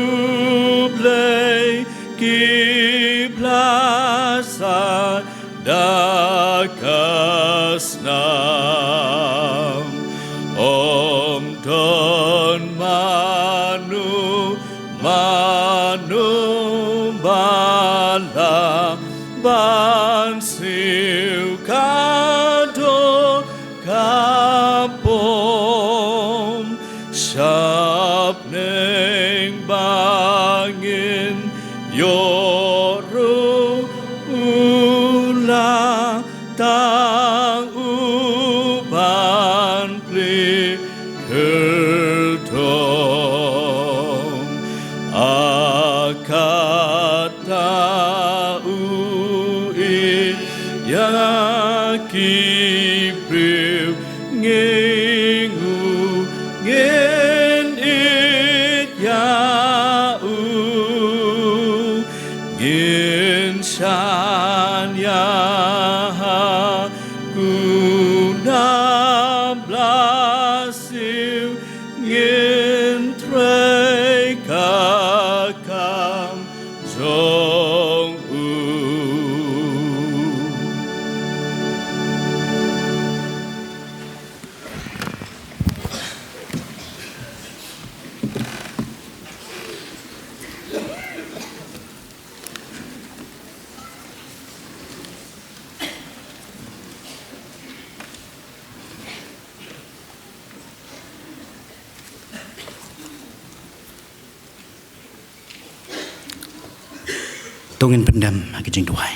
Blei, ki blasah da ka snam. Ym don mano mano ba lah ban siew ka dor ka pom. Sha bneng ba ngin ïoh ruh u la tang u ban plie kyrtong. A kata u ïeit ïa ki briew, ngi ngeit ïa u, ngin shaniah Bless you, ngin trei ka kam jong u. To ngin pyndem ha ka jingduwai.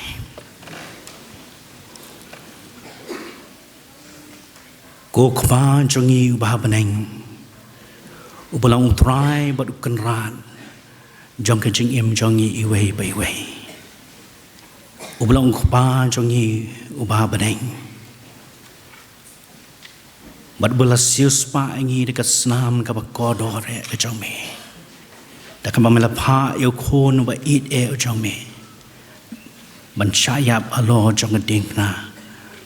Ko Kpa jong ngi uba ha bneng, uba long u Trai bad u Kynrad jong ka jingim jong ngi iwei pa iwei. Uba long u Kpa jong ngi uba ha bneng, bad uba la siewspah ïa ngi da ka snam kaba kordor eh ka jong me, da kaba me la phah ïa u Khun uba ïeit eh u jong me ban shah ïap halor jong ka diengphna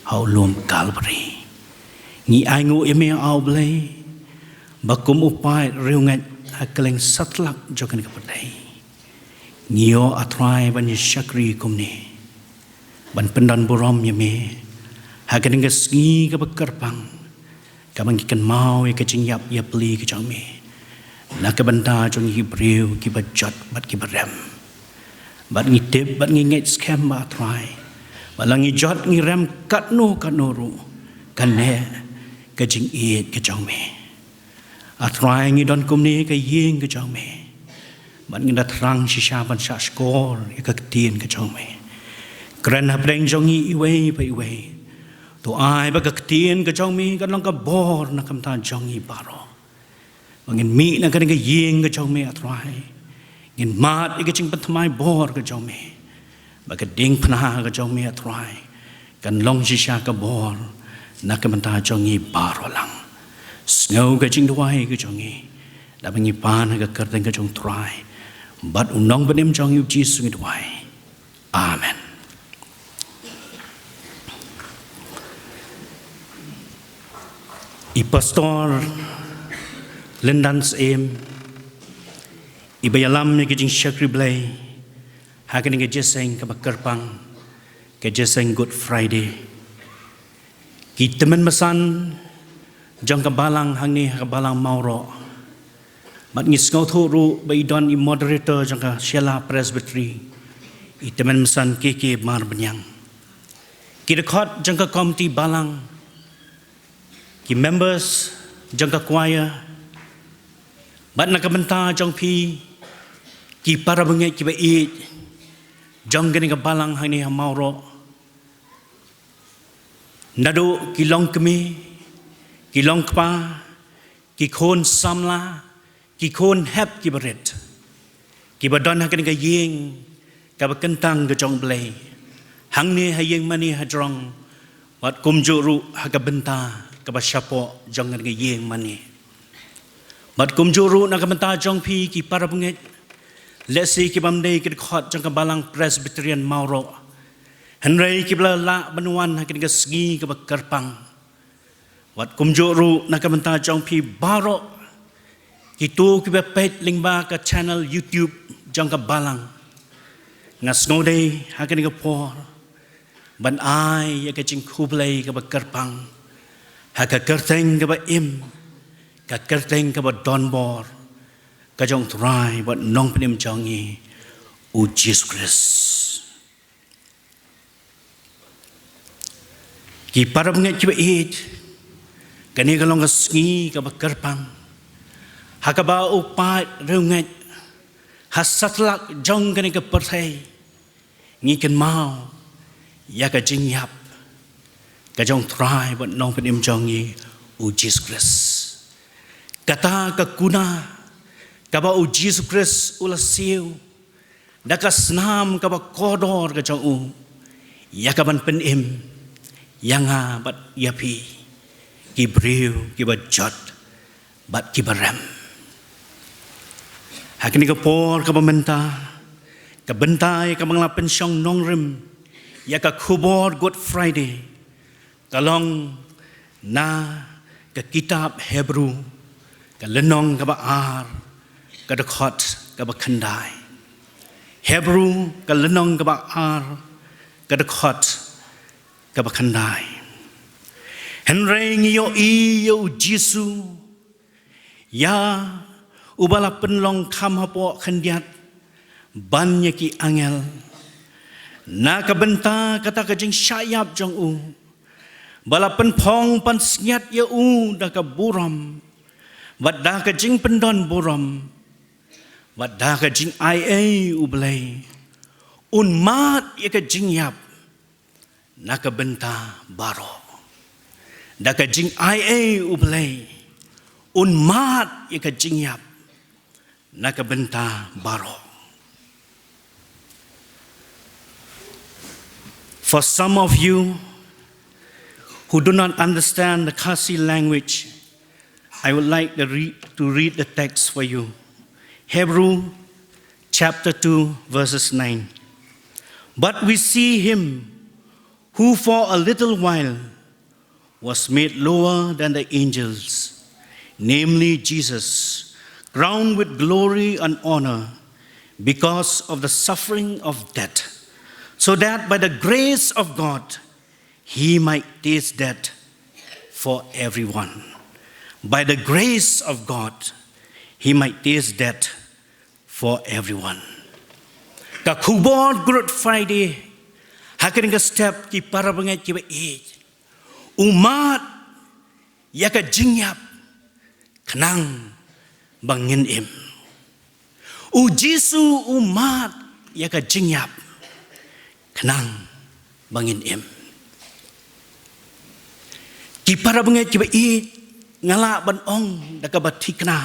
ha u lum Kalbari. Ngi ainguh ïa me, A Blei, ba kum u paid riewngeit ha kylleng satlak jong kane ka pyrthei, ngi ïoh, A Trai, ban ïa shakri kumne, ban pyndonburom ïa me ha kane ka sngi kaba kyrpang, kaba ngi kynmaw ïa ka jingïap ïapli ka jong me na ka bynta jong ngi ki briew kiba jot bad kiba rem. Bad ngi tip bad ngi ngeit skhem ba, A Trai, ba la ngi jot ngi rem katno katno ruh, kan neh ka jingïeit ka jong me. A Trai, ngi don kumne ha ka ïing ka jong me, bad ngi da thrang shisha ban shah shkor ïa ka ktien ka jong me. Kren hapdeng jong ngi iwei pa iwei. To ai ba ka ktien ka jong me kan long ka bor na ka bynta jong ngi baroh. Ba ngin mih na kane ka ïing ka jong me, A Trai, ngin mad ïa ka jingpynthymmai bor ka jong me, ba ka diengphna ka jong me, A Trai, kan long shisha ka bor na ka bynta jong ngi baroh lang. Sngew ka jingduwai ka jong ngi, da ba ngi pan ha ka kyrteng ka jong u Trai bad u Nongpynim jong ngi, u Jisu, ngi duwai. Amen. I Pastor Lyndan Syiem, iba ïalam ïa ka jingshakri Blei ha kane ka jingïaseng kaba kyrpang, ka jingïaseng Good Friday. Ki tymmen basan jong ka balang hangne ha ka balang Mawroh. Bad ngi sngewthuh ruh ba i don i moderator jong ka Shella Presbytery, i tymmen basan K K Marbaniang. Ki dkhot jong ka komiti balang, ki members jong ka choir, bad na ka bynta jong phi ki para bangeit kiba ïeit jong kane ka balang hangne ha Mawroh. Naduh ki longkmie, ki longkpa, ki khun samla, ki khun hep kiba rit, kiba don ha kane ka ïing kaba kyntang ka jong u Blei, hangne ha ïing mane hajrong, bad kumjuh ruh ha ka bynta kaba shapoh jong kane ka ïing mane. Bad kumjuh ruh na ka bynta jong phi ki para bangeit, lehse ki bym dei ki dkhot jong ka balang Presbyterian Mawroh, hynrei kiba la lah ban wan ha kane ka sngi kaba kyrpang. Bad kumjuh ruh na ka bynta jong phi baroh kito kiba peit lyngba ka channel YouTube jong ka balang. Nga sngewdei ha kane ka por ban ai ïa ka jingkhublei kaba kyrpang ha ka kyrteng kaba im, ka kyrteng kaba donbor ka jong u Trai bad Nongpynim jong ngi, u Jisu Khrist. Ki para bangeit kiba ïeit, kane ka long ka sngi kaba kyrpang ha kaba u paid riewngeit ha satlak jong kane ka pyrthei ngi kynmaw ïa ka jingïap ka jong u Trai bad Nongpynim jong ngi, u Jisu Khrist. Kata ka kuna kaba u Jisu Khrist u la siew da ka snam kaba kordor ka jong u, ïa ka ban pynim ïa nga bad ïa phi, ki briew kiba jot bad kiba rem. Ha kane ka por kaba mynta, ka bynta ïa kaba nga la pynshong nongrim ïa ka khubor Good Friday ka long na ka kitab Hebru, ka lynnong kaba ar, ka dkhot kaba khyndai. Hebru, ka lynnong kaba ar, ka dkhot kaba khyndai. Hynrei ngi ïohi ïa u Jisu, ïa uba la pynlong kham hapoh khyndiat ban ïa ki angel, na ka bynta kata ka jingshah ïap jong u, ba la pynphong pansngiat ïa u da ka burom, bad da ka jingpyndon burom, bad da ka jingai ei U Blei, un mad ïa ka jingïap na ka bynta baroh. Da ka jingai ei U Blei, un mad ïa ka jingïap na ka bynta baroh. For some of you who do not understand the Khasi language, I would like to read, to read the text for you. Hebrew chapter two, verses nine. But we see him who for a little while was made lower than the angels, namely Jesus, crowned with glory and honor because of the suffering of death, so that by the grace of God he might taste death for everyone. By the grace of God, he might taste death for everyone. Ka khubor Good Friday, ha kane ka step ki para bangeit kiba ïeit, u mad ïa ka jingïap khnang ba ngin im. U Jisu u mad ïa ka jingïap khnang ba ngin im. Ki para bangeit kiba ïeit, nga lah ban ong da kaba thikna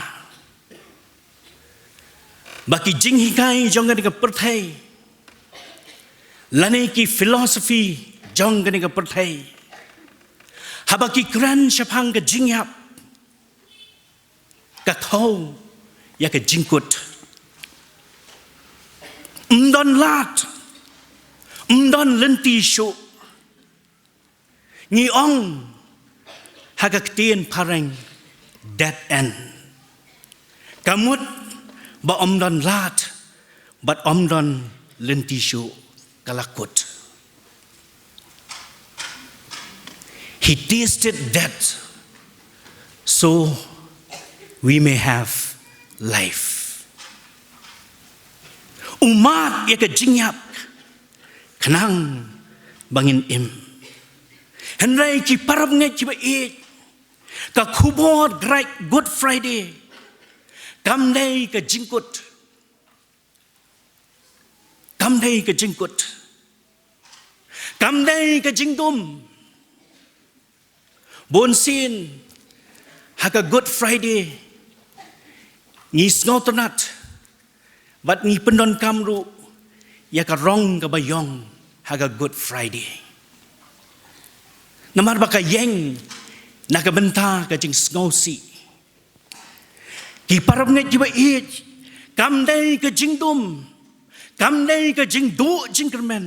ba ki jinghikai jong kane ka pyrthei, lane ki philosophy jong kane ka pyrthei, haba ki kren shaphang ka jingïap, ka thew ïa ka jingkut. Ym don lad, ym don lynti shuh. Ngi ong ha ka ktien phareng, dead end. Ka mut ba ym don lad bad ym don lynti shuh, ka la kut. He tasted death so we may have life. U mad ïa ka jingïap khnang ba ngin im. Hynrei ki para bangeit kiba ïeit, ka khubor Great Good Friday kam dei ka jingkut. Kam dei ka jingkut. Kam dei ka jingdum. Bun sien ha ka Good Friday ngi sngewtynnat bad ngi pyndonkam ruh ïa ka rong kaba ïong ha ka Good Friday. Namar ba ka ïeng na ka bynta ka jingsngewsih. Ki para bangeit kiba ïeit, kam dei ka jingdum, kam dei ka jingduh jingkyrmen.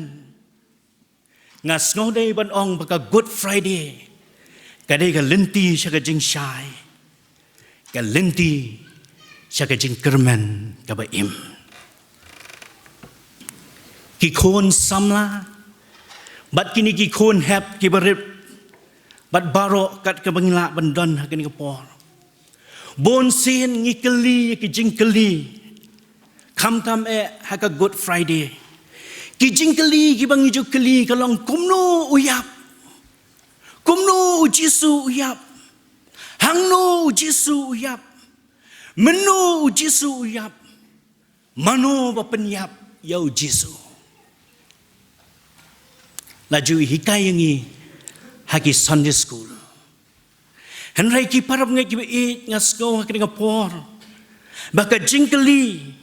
Nga sngew dei ban ong ba ka Good Friday ka dei ka lynti sha ka jingshai, ka lynti sha ka jingkyrmen kaba im. Ki khun samla bad kine ki khun hep kiba rit, bad baroh kat kaba ngi lah ban don ha kane ka por, bun sien ngi kylli ïa ki jingkylli, khamtam eh ha ka Good Friday. Ki jingkylli kiba ngi ju kylli ka long, kumno u ïap? Kumno u Jisu u ïap? Hangno u Jisu u ïap? Mynno u Jisu u ïap? Mano ba pynïap ïa u Jisu? La ju hikai ïa ngi ha ki Sunday school. Hynrei ki para bangeit kiba ïeit, nga sngew ha kane ka por ba ka jingkylli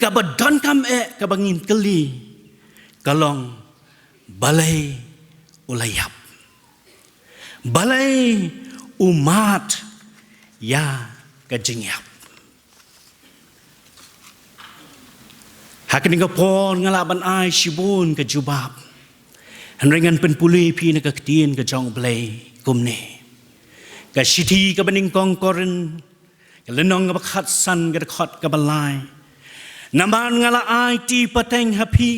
kaba donkam eh kaba ngin kylli ka long, balei u la ïap? Balei u mad ïa ka jingïap? Ha kane ka por nga lah ban ai shibun ka jubab. Hynrei ngan pynpule ïa phi na ka ktien ka jong U Blei kumne. Ka shithi kaba nyngkong Korinth, ka lynnong kaba khatsan, ka dkhot kaba lai. Namar nga la aiti pateng ha phi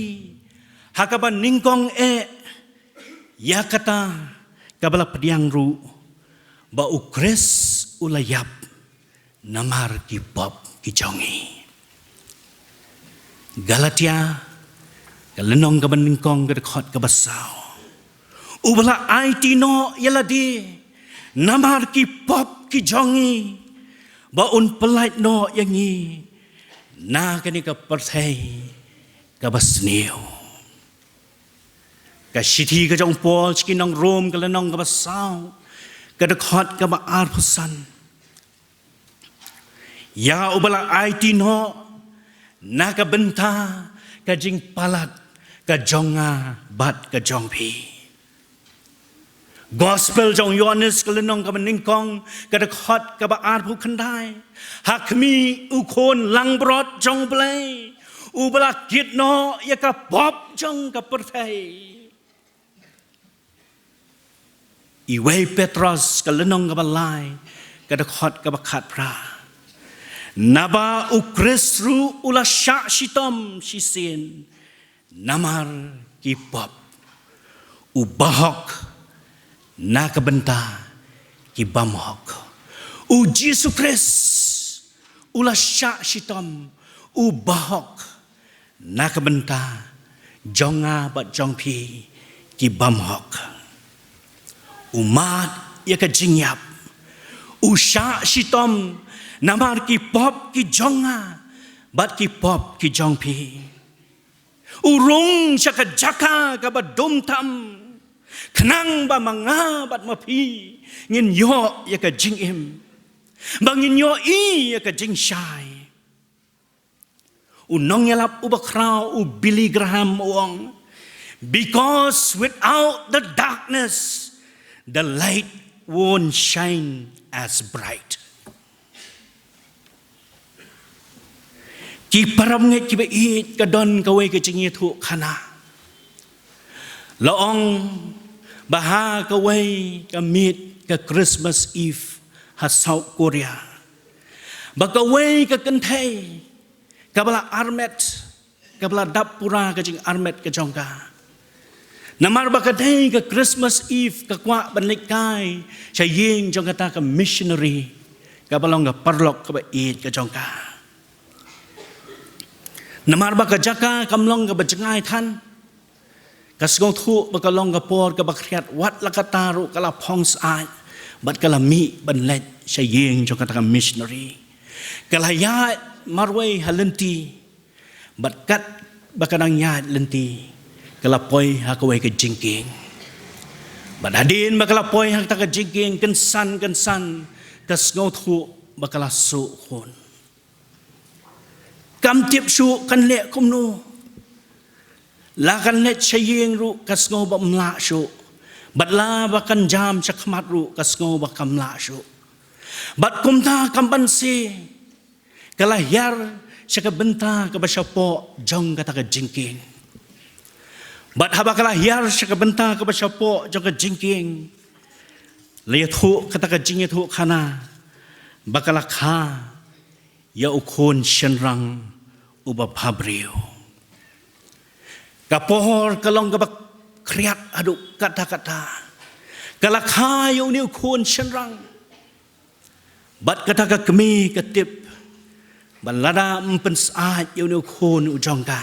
ha kaba nyngkong eh ïa kata kaba la pdiang ruh, ba U Khrist u la ïap namar ki pop ki jong ngi. Galatia, ka lynnong kaba nyngkong, ka dkhot kaba saw. Uba la aiti noh ïa lade namar ki pop ki jong ngi, ba un pyllait noh ïa ngi na kane ka pyrthei kaba sniew. Ka shithi ka jong Paul sha ki nong Rom, ka lynnong kaba saw, ka dkhot kaba arphew san. Ïa uba la aiti noh na ka bynta ka jingpalat ka jong nga bad ka jong phi. Gospel jong Ïoannis, ka lynnong kaba nyngkong, ka dkhot kaba arphew khyndai. Ha khmih, u khun langbrot jong U Blei, uba la kit noh ïa ka pop jong ka pyrthei. Iwei Petros, ka lynnong kaba lai, ka dkhot kaba khatphra. Naba U Khrist ruh u la shah shitom shisien namar ki pop, u bahok na ka bynta ki bymhok. U Jisu Khrist u la shah shitom, u bahok na ka bynta jong nga bad jong phi ki bymhok. U mad ïa ka jingïap, u shah shitom namar ki pop ki jong nga bad ki pop ki jong phi. U rung sha ka jaka kaba dum tam, khnang ba ma nga bad ma phi ngin ïoh ïa ka jingim, ba ngin ïohi ïa ka jingshai. U nongïalap uba khraw, u Billy Graham, u ong, "Because without the darkness, the light won't shine as bright." Ki parabangeit kiba ïeit, ka don kawei ka jingïathuhkhana. La ong ba ha kawei ka miet ka Christmas Eve ha South Korea, ba kawei ka kynthei kaba la armet, kaba la dap pura ka jingarmet ka jong ka. Namar ba ka dei ka Christmas Eve, ka kwah ban leit kai sha ïing jong kata ka missionary kaba long ka paralok kaba ïeit ka jong ka. Namar ba ka jaka kam long kaba jngai than, ka sngewthuh ba ka long ka por kaba khriat, wat la katta ruh ka la phong syaid bad ka la mih ban leit sha ïing jong kata ka missionary. Ka la ïaid marwei ha lynti, bad katba ka dang ïaid lynti, ka la poi ha kawei ka jingkieng. Bad hadien ba ka la poi ha kata ka jingkieng, kynsan kynsan ka sngewthuh ba ka la suh khun. Kam tip shuh kan leh kumno. La kan leit sha ïing ruh ka sngew ba ym lah shuh, bad la ba kan jam sha khmat ruh ka sngew ba kam lah shuh. Bad kumta kam banse, ka la hiar sha ka bynta kaba shapoh jong kata ka jingkieng. Bad haba ka la hiar sha ka bynta kaba shapoh jong ka jingkieng, la ïathuh kata ka jingïathuhkhana ba ka la kha ïa u khun shynrang uba bhabriew. Ka por ka long kaba khriat haduh katta katta. Ka la kha ïa une u khun shynrang. Bad kata ka kmie ka tip ba lada ym pynsyaid ïa une u khun u jong ka,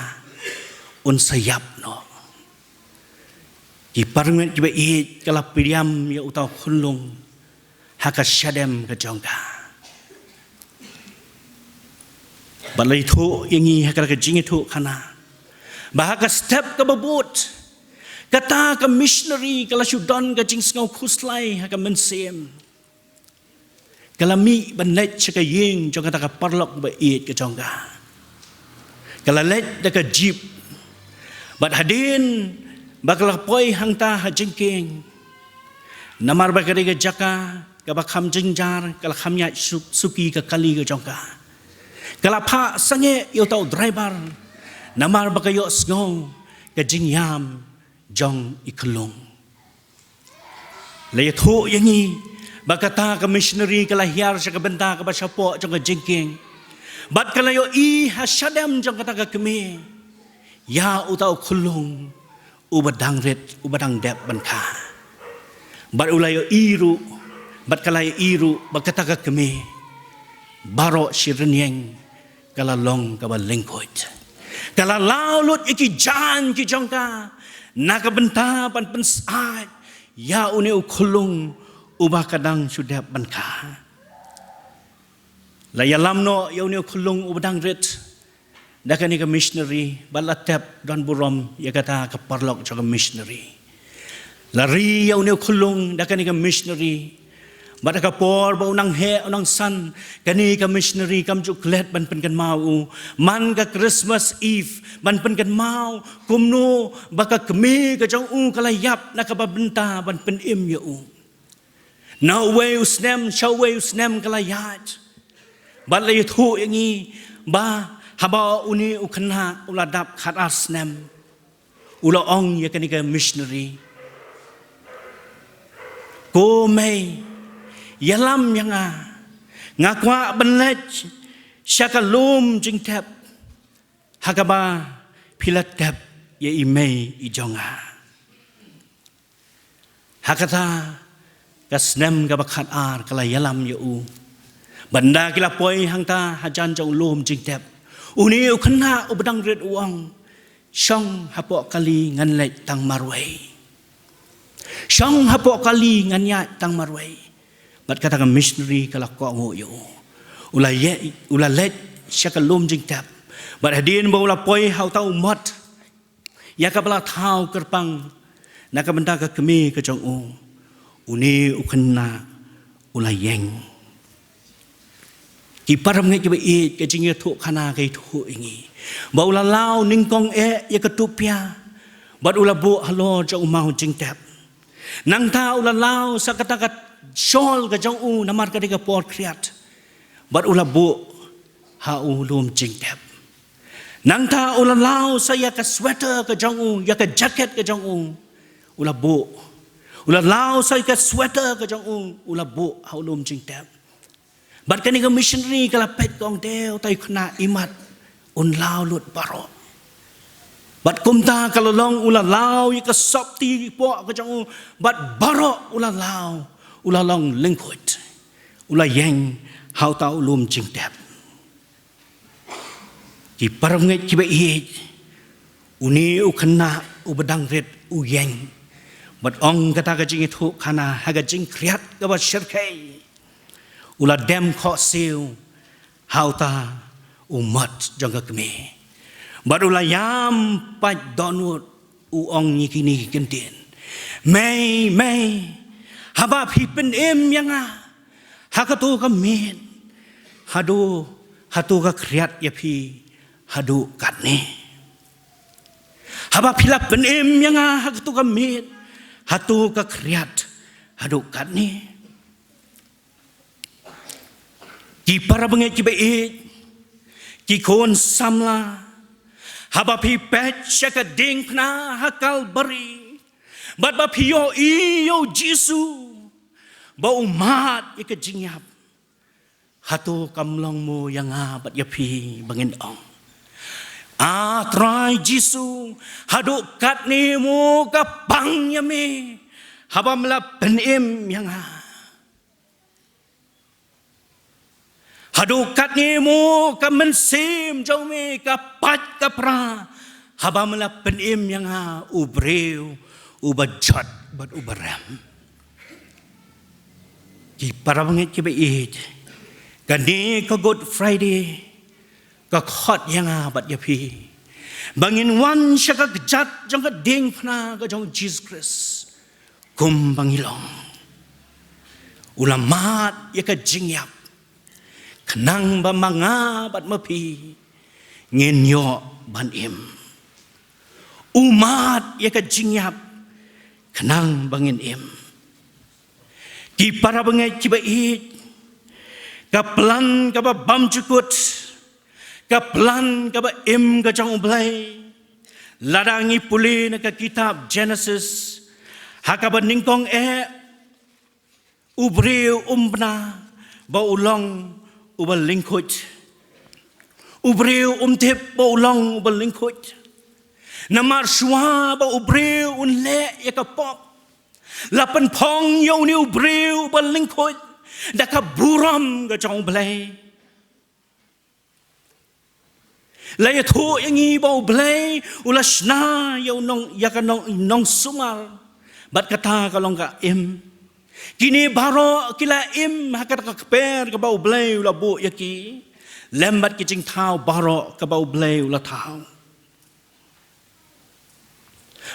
un sa ïap noh. Ki parangeit kiba ïeit, ka la pdiang ïa uta u khunlung ha ka shadem ka jong ka. Bad la ïathuh ïa ngi ha ka jingïathuhkhana ba ha ka step kaba bud, kata ka missionary ka la shu don ka jingsngew khuslai ha ka mynsiem. Ka la mih ban leit sha ka ïing jong kata ka paralok ba ïeit ka jong ka. Ka la leit da ka jeep. Bad hadien ba ka la poi hangta ha jingkieng, namar ba ka dei ka jaka kaba kham jynjar, ka la kham ïaid su-, suki ka kali ka jong ka. Ka la phah sangeh ïa uta u driver, namar ba ka ïohsngew ka jingïam jong i khunlung. La ïathuh ïa ngi Ba kata ka missionary ka la hiar sha ka bynta kaba shapoh jong ka jingkieng. Bad ka la ïohi ha shadem jong kata ka kmie ïa uta u khyllung uba dang rit, uba dang dep ban kha. Bad u la ïohi ruh, bad ka la ïohi ruh ba kata ka kmie baroh shi rynïeng ka la long kaba lyngkhuid. Ka la law lut ïa ki jaiñ ki jong ka na ka bynta ban pynsyaid ïa une u khyllung uba ka dang shu dep ban kha. La ïalam noh ïa une u khyllung uba dang rit da kane ka missionary, bad la tep don burom ïa kata ka paralok jong ka missionary. La ri ïa une u khyllung da kane ka missionary. Bad ha ka por ba u nang heh u nang san, kane ka missionary kam ju klet ban pynkynmaw u man ka Christmas Eve, ban pynkynmaw kumno ba ka kmie ka jong u ka la ïap na kaba bynta ban pynim ïa u. Na uwei u snem sha uwei u snem ka la ïaid. Bad la ïathuh ïa ngi ba haba une u khynnah u la dap khatar snem, u la ong ïa kane ka missionary, "Ko mei, ïalam ïa nga, nga kwah ban leit sha ka lum jingtep ha kaba phi la tep ïa i mei i jong nga." Ha kata ka snem kaba khatar ka la ïalam ïa u. Bad ynda ki la poi hangta hajan jong u lum jingtep, une u khynnah uba dang rit u ong, "Shong hapoh kali, ngan leit tang marwei. Shong hapoh kali, ngan ïaid tang marwei." Bad kata ka missionary ka la kohnguh ïa u. U la ïa, u la leit sha ka lum jingtep. Bad hadien ba u la poi ha uta u mot ïa kaba la thaw kyrpang na ka bynta ka kmie ka jong u, une u khynnah u la ïeng. Ki parabangeit kiba ïeit, ka jingïathuhkhana ka ïathuh ïa ngi ba u la law nyngkong eh ïa ka tupia bad u la buh halor jong u maw jingtep. Nangta u la law sa kata ka shawl ka jong u namar ka dei ka por khriat bad u la buh ha u lum jingtep. Nangta u la law sa ïa ka sweater ka jong u, ïa ka jacket ka jong u, u la buh. U la law sa ïa ka sweater ka jong u, u la buh ha u lum jingtep. Bad kane ka missionary ka la peit ka ong, "Te utai u khynnah imat un law lut baroh." Bad kumta ka la long, u la law ïa ka sopti poh ka jong u, bad baroh u la law, u la long lyngkhuid. U la ïeng ha uta u lum jingtep. Ki parabangeit kiba ïeit, une u khynnah uba dang rit u ïeng. Bad ong kata ka jingïathuhkhana, ha ka jingkhriat kaba shyrkhei, u la dem khohsiew ha uta u mot jong ka kmie. Bad u la ïam pait dohnud, u ong ïa kine ki kyntien, "Mei, mei, haba phi pynim ïa nga ha kato ka miet, haduh, hato ka khriat ïa phi haduh katne. Haba phi la pynim ïa nga ha kato ka miet, hato ka khriat haduh katne." Ki parabangeit kiba ïeit, ki khun samla, haba phi peit sha ka diengphna ha Kalbari, bad ba phi ïohi ïa u Jisu ba u mad ïa ka jingïap, hato kam long mo ïa nga bad ïa phi ba ngin ong, "A Trai Jisu, haduh katne mo ka pang ïa me haba me la pynim ïa nga? Haduh katne mo ka mynsiem jong me ka pait ka pra haba me la pynim ïa nga u briew uba jot bad uba rem?" Ki parabangeit kiba ïeit, kane ka Good Friday ka khot ïa nga bad ïa phi ba ngin wan sha ka kjat jong ka diengphna ka jong u Jisu Khrist. Kumba ngi long, u la mad ïa ka jingïap khnang ba ma nga bad ma phi ngin ïoh ban im. U mad ïa ka jingïap khnang ba ngin im. Ki parabangeit kiba ïeit, ka plan kaba bymjukut, ka plan kaba im ka jong U Blei, lada ngi pule na ka kitab Genesis, ha kaba nyngkong eh, U briew um bna ba u long uba lyngkhuid. U briew um tip ba u long uba lyngkhuid. Namar shuwa ba u briew un leh ïa ka pop, la pynphong ïa une u briew uba lyngkhuid da ka burom ka jong U Blei. La ïathuh ïa ngi ba U Blei u la shna ïa u nong, ïa ka nong, nongsumar. Bad kata ka long ka im. Kine baroh ki la im ha kata ka kper kaba U Blei u la buh ïa ki, lem bad ki jingthaw baroh kaba U Blei u la thaw.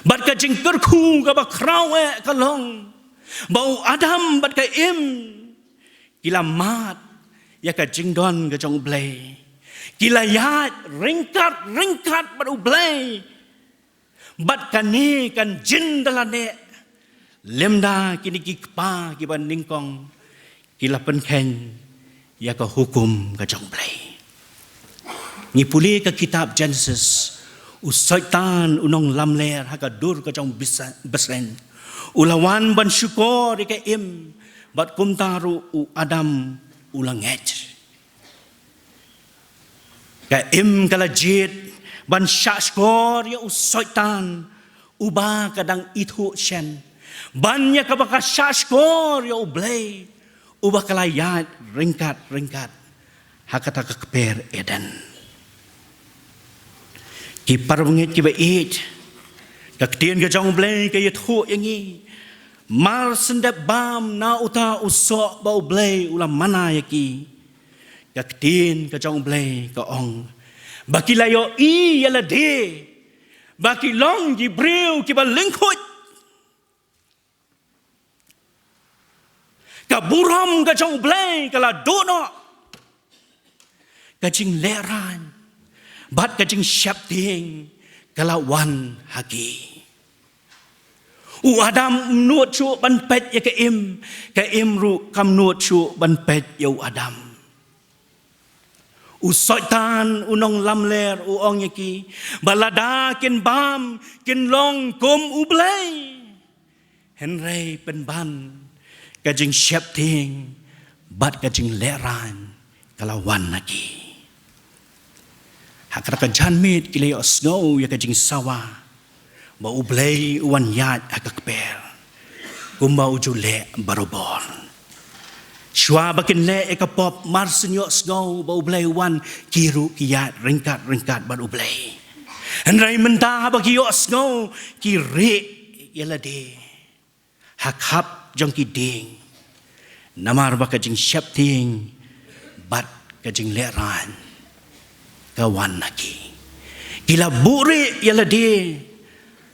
Bad ka jingkyrkhu kaba khraw eh ka long ba u Adam bad ka Im ki la mad ïa ka jingdon ka jong U Blei. Ki la ïaid ryngkat ryngkat bad U Blei. Bad kane kan jin da lade lymda kine ki kpa kiba nyngkong ki la pynkheiñ ïa ka hukum ka jong U Blei. Ngi pule ka kitab Genesis, u Soitan u nonglamler ha ka dur ka jong bsa-, bseiñ, u la wan ban shukor ïa ka Im, bad kumta ruh u Adam u la ngeit. Ka Im ka la jied ban shahshkor ïa u Soitan uba ka dang ithuh shen, ban ïa kaba ka shahshkor ïa U Blei uba ka la ïaid ryngkat ryngkat ha kata ka kper Eden. Ki parabangeit kiba ïeit, ka ktien ka jong U Blei ka ïathuh ïa ngi, mar shen dep bam na uta u soh ba U Blei u la mana ïa ki, ka ktien ka jong U Blei ka ong ba ki la ïohi ïa lade ba ki long ki briew kiba lyngkhuid. Ka burom ka jong U Blei ka la duh noh. Ka jinglehrain bad ka jingsheptieng ka la wan ha ki. U Adam um nud shuh ban peit ïa ka Im, ka Im ruh kam nud shuh ban peit ïa u Adam. U Soitan u nonglamler u ong ïa ki ba lada kin bam kin long kum U Blei. Hynrei pynban ka jingsheptieng bad ka jinglehrain ka la wan ha ki. Ha kata ka janmiet ki la ïohsngew ïa ka jingsawa ba U Blei u wan ïaid ha ka kper kumba u ju leh barabor. Shuwa ba kin leh ïa ka pop, mar shen ïohsngew ba U Blei u wan, ki ruh ki ïaid ryngkat ryngkat bad U Blei. Hynrei mynta ba ki ïohsngew, ki rieh ïa lade ha khap jong ki dieng, namar ba ka jingsheptieng bad ka jinglehrain ka wan ha ki. Ki la buhrieh ïa lade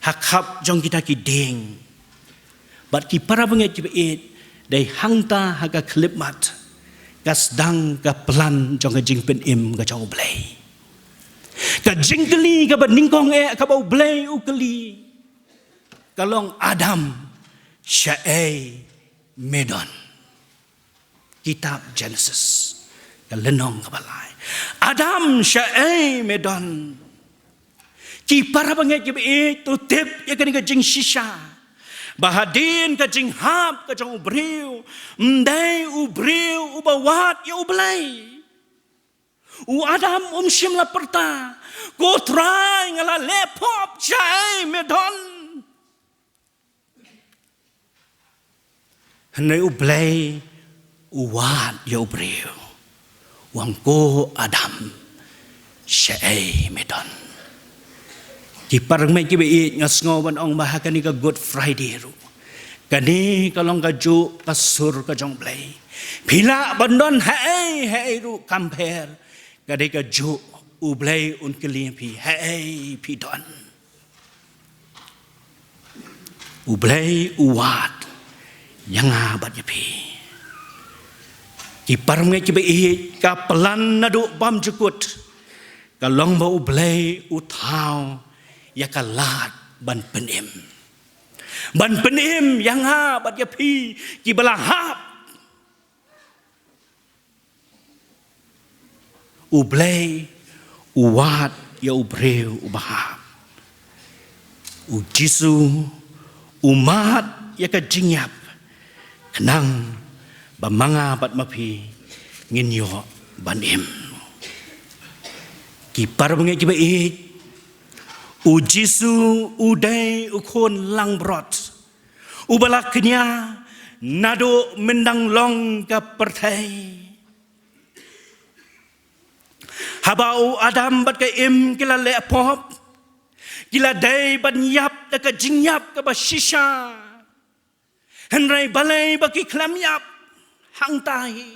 ha khap jong kita ki dieng. Bad ki parabangeit kiba ïeit, dei hangta ha ka khyllipmat ka sdang ka plan jong ka jingpynim ka jong U Blei. Ka jingkylli kaba nyngkong eh kaba U Blei u kylli, ka long, Adam, shaei me don? Kitab Genesis, ka lynnong kaba lai. Adam, shaei me don? Ki parabangeit kiba ïeit, to tip ïa kane ka jingshisha ba hadien ka jinghap ka jong u briew, ym dei u briew uba wad ïa U Blei. U Adam um shym la pyrta, ko Trai, nga la leh pop, shaei me don? Hynrei U Blei u wad ïa u briew, u ong, ko Adam, shaei me don? Ki parabangeit kiba ïeit, nga sngew ban ong ba ha kane ka Good Friday ruh, kane ka long kajuh ka sur ka jong U Blei. Phi lah ban don haei haei ruh, kam pher, ka dei kajuh U Blei un kylli ïa phi, haei phi don? U Blei u wad ïa nga bad ïa phi. Ki parabangeit kiba ïeit, ka plan naduh bymjukut ka long ba U Blei u thaw ïa ka lad ban pynim, ban pynim ïa nga bad ïa phi kiba la hap. U Blei u wad ïa u briew uba hap. U Jisu u mad ïa ka jingïap khnang ba ma nga bad ma phi ngin ïoh ban im. Ki parabangeit kiba ïeit, u Jisu u dei u khun langbrot uba la kñia naduh myndang long ka pyrthei. Haba u Adam bad ka Im ki la leh pop, ki la dei ban ïap da ka jingïap kaba shisha. Hynrei balei ba ki khlem ïap hangta hi?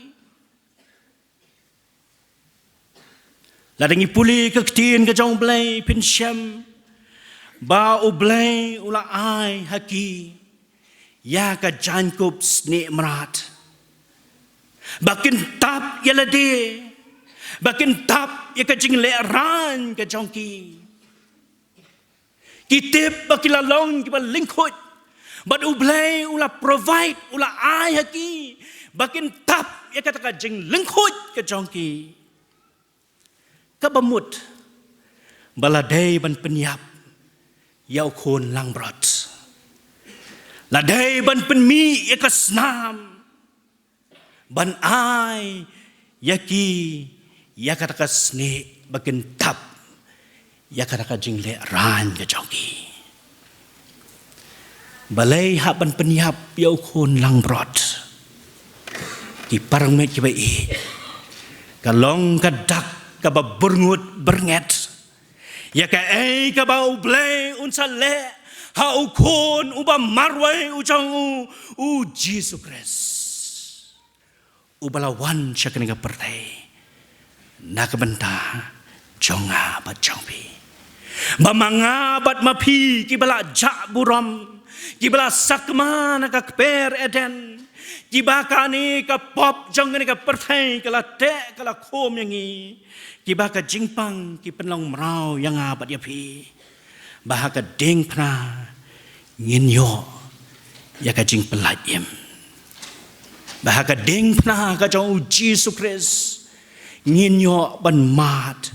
Lada ngi pule ka ktien ka jong U Blei, phin shem ba U Blei u la ai ha ki ïa ka jaiñkup snieh mrad ba kin tap ïa lade, ba kin tap ïa ka jinglehrain ka jong ki. Ki tip ba ki la long kiba lyngkhuid, bad U Blei u la provide, u la ai ha ki ba kin tap ïa kata ka jinglyngkhuid ka jong ki. Kaba mut ba la dei ban pynïap ïa u khun langbrot, la dei ban pynmih ïa ka snam ban ai ïa ki ïa kata ka snieh ba kin tap ïa kata ka jinglehrain ka jong ki. Balei hap ban pynïap ïa u khun langbrot? Ki parabangeit kiba ïeit, ka long ka dak kaba byrngut byrnget ïa kaei kaba U Blei un sa leh ha u khun uba marwei u jong u, u Jisu Khrist, uba la wan sha kane ka pyrthei na ka bynta jong nga bad jong phi. Ba ma nga bad ma phi kiba la jah burom, kiba la sakma na ka kper Eden, kiba kane ka pop jong kane ka pyrthei ka la teh ka la khum ïa ngi, kiba ka jingpang ki pynlong mraw ïa nga bad ïa phi, ba ha ka diengphna ngin ïoh ïa ka jingpyllait im, ba ha ka diengphna ka jong u Jisu Khrist ngin ïoh ban mad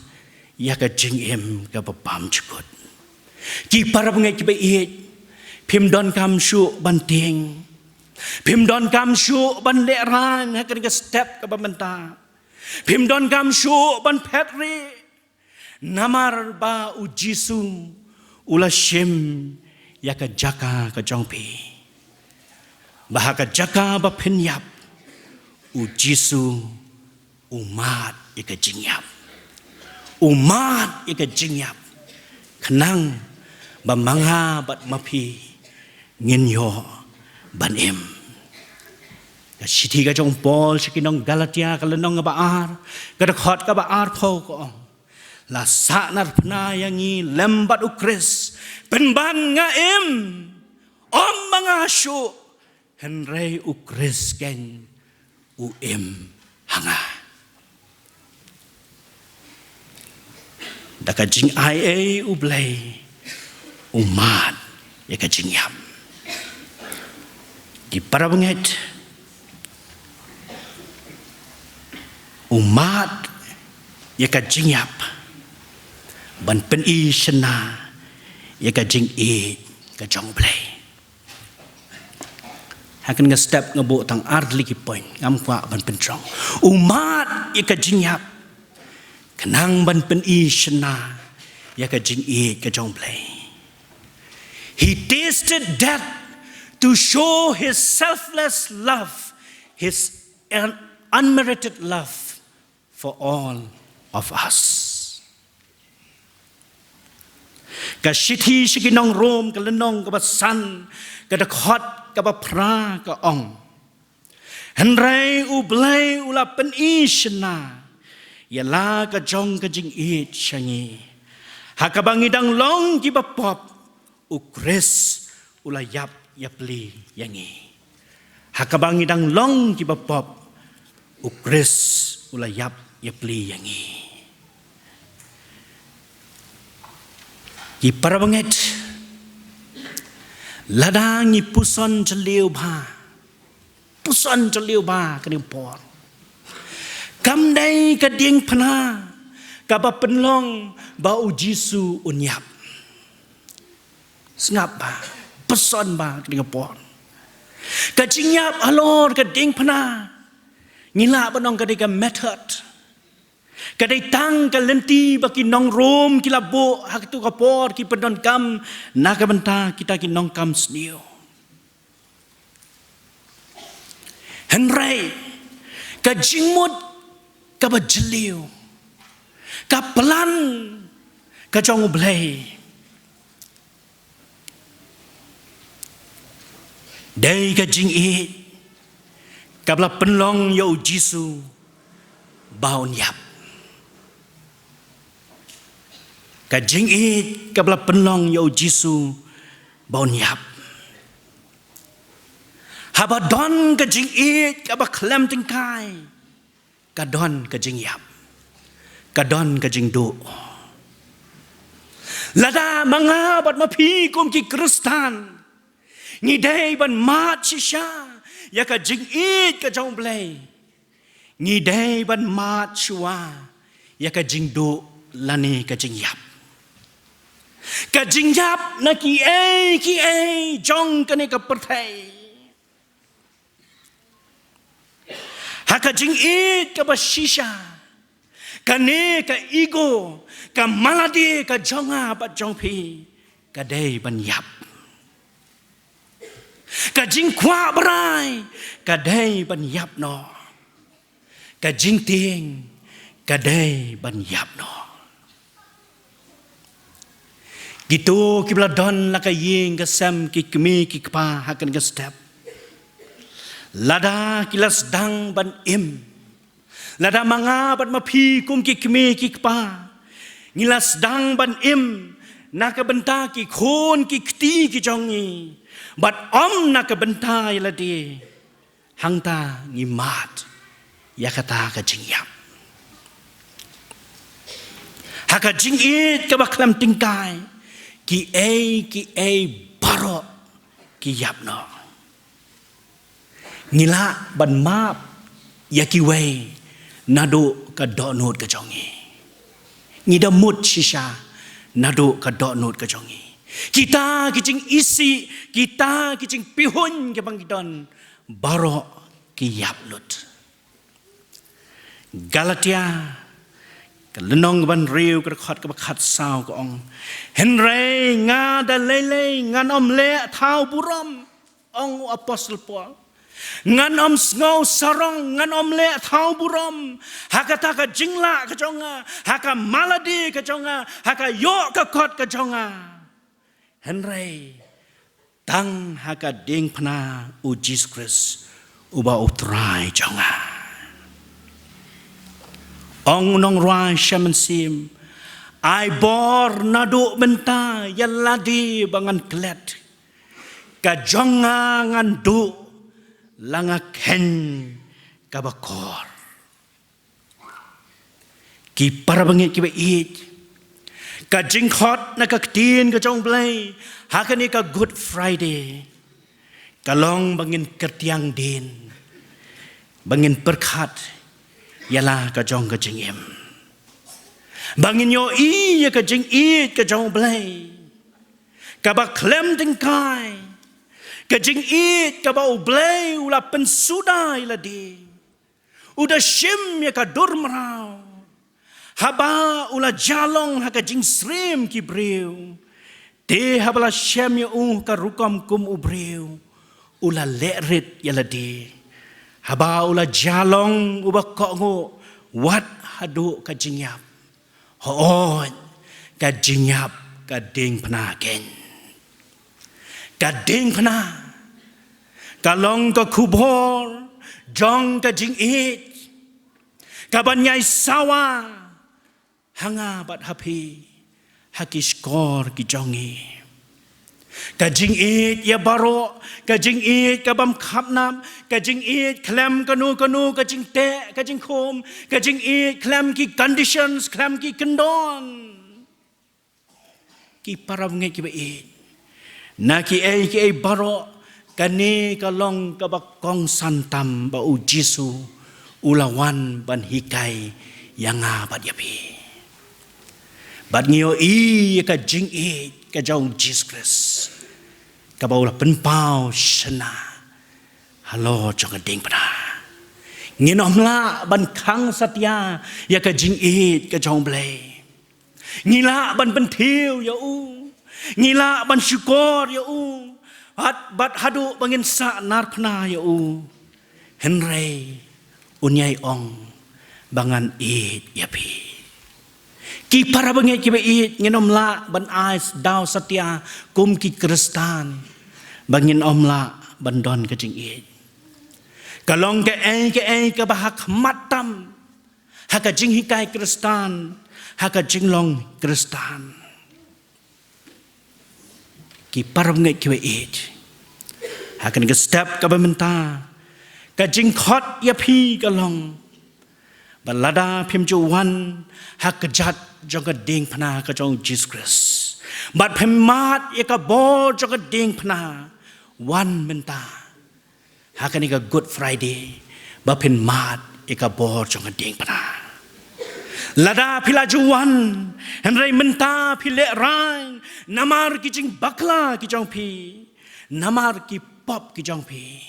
ïa ka jingim kaba bymjukut. Ki parabangeit kiba ïeit, phim donkam shuh ban tieng, phim donkam shuh ban lehrain ha kane ka step kaba mynta, phim donkam shuh ban phet rieh, namar ba u Jisu u la shim ïa ka jaka ka jong phi, ba ha ka jaka ba phin ïap, u Jisu u mad ïa ka jingïap, u mad ïa ka jingïap, khnang ba ma nga bad ma phi ngin ïoh ban im. Ka shithi ka jong u Paul sha ki nong Galatia, ka lynnong kaba ar, ka dkhot kaba arphew, ka ong, la sahnarphna ïa ngi lem bad u Khrist, pynban nga im, ym ma nga shuh, hynrei u Khrist keiñ u im ha nga. Da ka jingai ei U Blei u mad ïa ka jingïap? Ki parabangeit, u mad ïa ka jingïap ban pyni shynna ïa ka jingïeit ka jong U Blei. Ha kane ka step nga buh tang ar tylli ki point, ngam kwah ban pynjrong. U mad ïa ka jingïap khnang ban pyni shynna ïa ka jingïeit ka jong U Blei. He tasted death to show his selfless love, his un-, unmerited love for all of us. Ka shithi sha ki nong Rom, ka lynnong kaba san, ka dkhot kaba phra, ka ong, hynrei U Blei u la pyni shynna ïa la ka jong ka jingïeit sha ngi, ha kaba ngi dang long kiba pop, u Khrist u la ïap ïapli ïa ngi. Ha kaba ngi dang long kiba pop, u Khrist u la ïap ïapli ïa ngi. Ki parabangeit, lada ngi puson jylliew bha, puson jylliew bha kane ka por, kam dei ka diengphna kaba pynlong ba u Jisu un ïap. Sngap bha, puson bha kane ka por. Ka jingïap halor ka diengphna Ngi lah ban ong ka dei ka method. Ka dei tang ka lynti ba ki nong Rom ki la buh ha katto ka por ki pyndonkam na ka bynta kita ki nongkam sniew. Hynrei ka jingmut kaba jylliew, ka plan ka jong U Blei, dei ka jingïeit kaba la pynlong ïa U Jisu ba un ïap. Ka jingïeit kaba la pynlong ïa U Jisu ba un ïap. Haba don ka jingïeit kaba khlem tyngkai, ka don ka jingïap, ka don ka jingduh. Lada ma nga bad ma phi kum ki Khristan ngi dei ban mad shisha ïa ka jingïeit ka jong U Blei, ngi dei ban mad shuwa ïa ka jingduh lane ka jingïap. Ka jingïap na kiei kiei jong kane ka pyrthei. Ha ka jingïeit kaba shisha, kane ka ego, ka malade ka jong nga bad jong phi, ka dei ban ïap. Ka jingkwah brai ka dei ban ïap noh. Ka jingtieng ka dei ban ïap noh. Kito kiba la don la ka ïing ka sem, ki kmie ki kpa ha kane ka step, lada ki la sdang ban im, lada ma nga bad ma phi kum ki kmie ki kpa ngi la sdang ban im na ka bynta ki khun ki kti ki jong ngi bad ym na ka bynta ïa lade, hangta ngi mad ïa kata ka jingïap. Ha ka jingïeit kaba khlem tyngkai, kiei kiei baroh ki ïap noh. Ngi lah ban map ïa kiwei naduh ka dohnud ka jong ngi. Ngi da mut shisha naduh ka dohnud ka jong ngi. Kita ki jingisih, kita ki jingpihuiñ kiba ngi don, baroh ki ïap lut. Galatia ka lynnong kaba hynriew ka dkhot kaba khatsaw ka ong, hynrei nga da lei lei ngan ym leh thaw burom, ong u Apostol Paul. Ngan ym sngew sarong, ngan ym leh thaw burom ha kata ka jinglah ka jong nga, ha ka malade ka jong nga, ha ka ïoh ka kot ka jong nga. Hynrei tang ha ka diengphna U Jisu Khrist uba U Trai jong nga. Ong u nongrwai sha mynsiem, ai bor naduh mynta ïa lade ba ngan klet, ka jong nga ngan duh la nga kheiñ kaba kor. Ki para bangeit kiba ïeit, ka jingkhot na ka ktien ka jong U Blei ha kane ka Good Friday ka long ba ngin kyrtiang dien, ba ngin pyrkhat ïa la ka jong ka jingim, ba ngin ïohi ïa ka jingïeit ka jong U Blei kaba khlem tyngkai, ka jingïeit kaba U Blei u la pynsuda ïa lade. U da shim ïa ka dur mraw haba u la jia long ha ka jingsyriem ki briew. Te haba la shem ïa u ka rukom kum u briew, u la leh rit ïa lade. Haba u la jia long uba kohnguh wat haduh ka jingïap. Hooid, ka jingïap ka diengphna keiñ. Ka diengphna ka long ka khubor jong ka jingïeit kaban ïai sawa ha nga bad ha phi ha ki shkor ki jong ngi. Ka jingïeit ïa baroh, ka jingïeit kabym khapnap, ka jingïeit khlem kano kano ka jingteh ka jingkhum, ka jingïeit khlem ki conditions, khlem ki kyndon. Ki para bangeit kiba ïeit, na kiei kiei baroh, kane ka long kaba kongsan tam ba U Jisu u la wan ban hikai ïa nga bad ïa phi. Bad ngi ïohi ïa ka jingïeit ka jong U Jisu Khrist kaba u la pynpaw shynna halor jong ka diengphna. Ngin ym lah ban khang satia ïa ka jingïeit ka jong U Blei. Ngi lah ban pynthiew ïa u. Ngi lah ban shukor ïa u. Bad, bad haduh ba ngin sah narphna ïa u. Hynrei un ïai ong ba ngan ïeit ïa phi. Ki para bangeit kiba ïeit, ngin ym lah ban ai daw satia kum ki Khristan ba ngin ym lah ban don ka jingïeit. Ka long kaei kaei kaba ha khmat tam ha ka jinghikai Khristan, ha ka jinglong Khristan. Ki para bangeit kiba ïeit, ha kane ka step kaba mynta, ka jingkhot ïa phi ka long ba lada phim ju wan ha ka kjat jong ka diengphna ka jong U Jisu Khrist, bad phim mad ïa ka bor jong ka diengphna, wan mynta ha kane ka Good Friday ba phin mad ïa ka bor jong ka diengphna. Lada phi la ju wan hynrei mynta phi lehrain namar ki jingbakla ki jong phi, namar ki pop ki jong phi,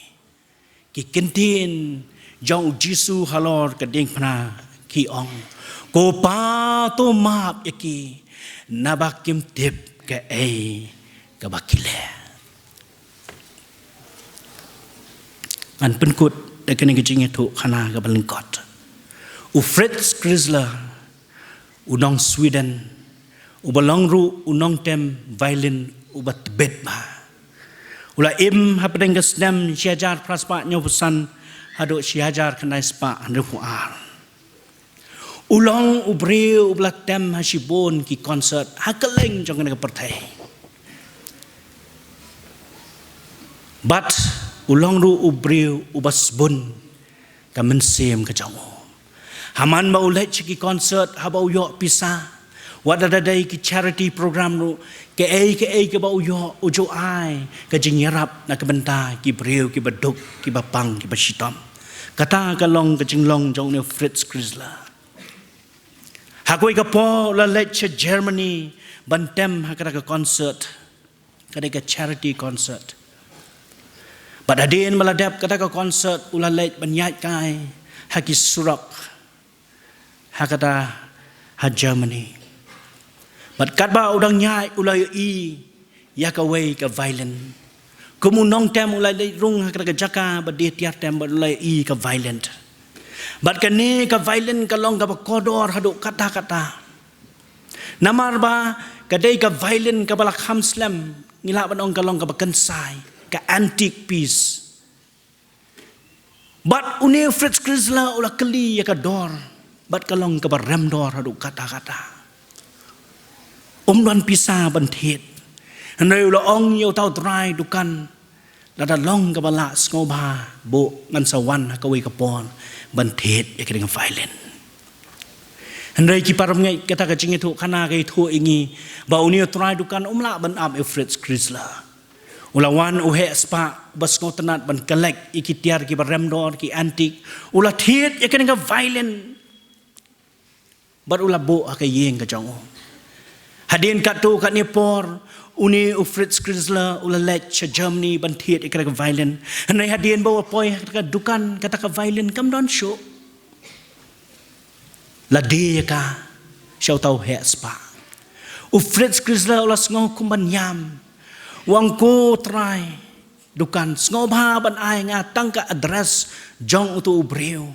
ki ktien jong U Jisu halor ka diengphna ki ong, "Ko Pa, to map ïa ki, naba kim tip kaei kaba ki leh." Ngan pynkut da kane ka jingïathuhkhana kaba lyngkot. U Fritz Kreisler, u nong Sweden, uba long ruh u nongtem violin uba tbit bha, u la im hapdeng ka snem shi hajar phra spah hynñiewphew san haduh shi hajar khyndai spah hynriewphew ar. U long u briew uba la tem ha shibun ki concert ha kylleng jong kane ka pyrthei. Bad u long ruh u briew uba sbun ka mynsiem ka jong u. Ha man ba u leit sha ki concert, haba u ïoh pisa, wat lada dei ki charity program ruh, kaei kaei kaba u ïoh u ju ai ka jingïarap na ka bynta ki briew kiba duk, kiba pang, kiba shitom. Kata ka long ka jinglong jong une u Fritz Kreisler. Ha kawei ka por u la leit sha Germany ban tem ha kata ka concert, ka dei ka charity concert. Bad hadien ba la dep kata ka concert, u la leit ban ïaid kai ha ki surok ha kata, ha Germany. Bad katba u dang ïaid, u la ïohi ïa kawei ka violin. Kum u nongtem, u la leit rung ha kata ka jaka ba die tiar tem, bad u la ïohi ka violin. Bad kane ka violin ka long kaba kordor haduh katta katta. Namar ba ka dei ka violin kaba la kham slem, ngi lah ban ong ka long kaba kynsai, ka antique piece. Bad une u Fritz Kreisler u la kylli ïa ka dor, bad ka long kaba rem dor haduh katta katta. Um don pisa ban thied. Hynrei u la ong ïa uta u trai dukan, "Lada long kaba lah, sngewbha buh, ngan sa wan ha kawei ka por ban thied ïa kane ka violin." Hynrei ki para bangeit, kata ka jingïathuhkhana ka ïathuh ïa ngi ba une u trai dukan um lah ban ap ïa u Fritz Kreisler. U la wan u heh spah, ba sngewtynnat ban kyllek ïa ki tiar kiba rem dor, ki antique. U la thied ïa kane ka violin. Bad u la buh ha ka ïing ka jong u. Hadien katto katne por, une u Fritz Kreisler u la leit sha Germany ban thied ïa kata ka violin. Hynrei hadien ba u poi ha kata ka dukan, kata ka violin kam don shuh. La die ïa ka sha uta u heh spah. U Fritz Kreisler u la sngew kum ban ïam. U ong, "Ko trai dukan, sngewbha ban ai nga tang ka address jong uto u briew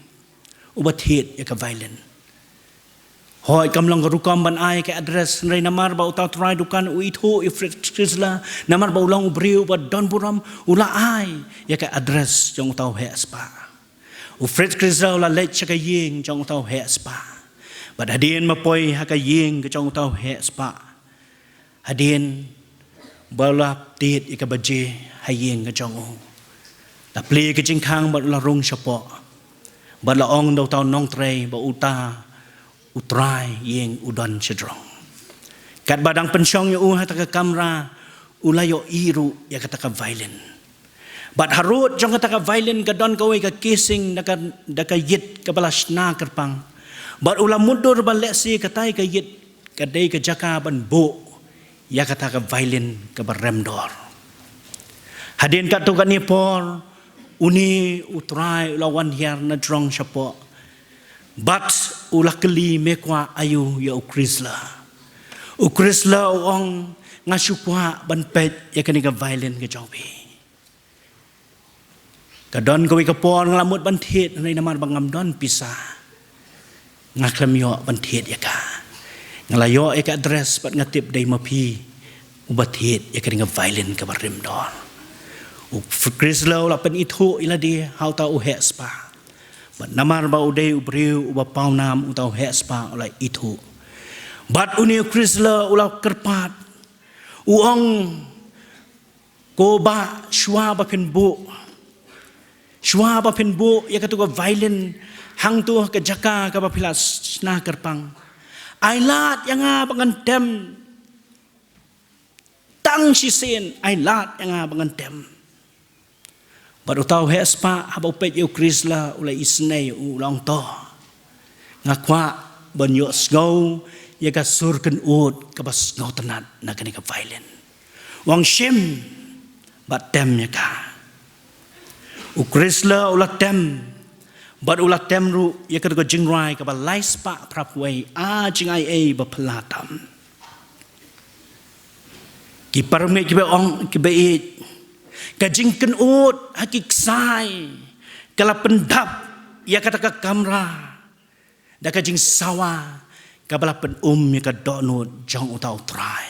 uba thied ïa ka violin." Hooid, kam long ka rukom ban ai ka address, hynrei namar ba uta u trai dukan u ithuh ïa u Fritz Kreisler, namar ba u long u briew ba don burom, u la ai ïa ka address jong uta u heh spah. U Fritz Kreisler u la leit sha ka ïing jong uta u heh spah. Bad hadien ba poi ha ka ïing ka jong uta u heh spah, hadien ba u la tied ïa ka baje ha ïing ka jong u, la plie ka jingkhang bad u la rung shapoh. Bad la ong da uta u nongtrei ba uta u trai ïing u don shajrong. Katba dang pynshong ïa u ha kata ka kamra, u la ïohi ruh ïa kata ka violin. Bad harud jong kata ka violin ka don kawei ka casing da ka, da ka ïit kaba la shna kyrpang. Bad u la mutdur ba lehse katai ka ïit ka dei ka jaka ban buh ïa kata ka violin kaba rem dor. Hadien katto katne por, Une u Trai u la wan hiar na jrong shapoh. Bad u la kylli, me kwah aïu ïa u Chrysler? U Chrysler u ong, nga shu kwah ban peit ïa kane ka violin ka jong phi. Ka don kawei ka por nga la mut ban thied, hynrei namar ba ngam don pisa, nga khlem ïoh ban thied ïa ka. Nga la ïoh ïa ka address bad nga tip dei ma phi uba thied ïa kane ka violin kaba rim dor. U Chrysler u la pynithuh ïa lade ha uta u heh spah. Bad namar ba u dei u briew uba pawnam, uta u heh spah u la ithuh. Bad une u Chrysler u la kyrpad, u ong, ko bah, shuwa ba phin buh, shuwa ba phin buh ïa katu ka violin hangtu ha ka jaka kaba phi la shna kyrpang, ai lad ïa nga ba ngan tem. Tang shisien ai lad ïa nga ba ngan tem. Bad uta u heh spah haba u peit ïa u Chrysler u la isynei, u la ong, to, nga kwah ban ïohsngew ïa ka sur kynud kaba sngewtynnat na kane ka violin. U ong, shim bad tem ïa ka. U Chrysler u la tem, bad u la tem ruh ïa katu ka jingrwai kaba lai spah phra phew wei, A Jingaiei Baphylla Tam. Ki parabangeit kiba ong, kiba ïeit, ka jingkynud ha ki ksai ka la pyndap ïa kata ka kamra da ka jingsawa kaba la pynum ïa ka dohnud jong uta u Trai.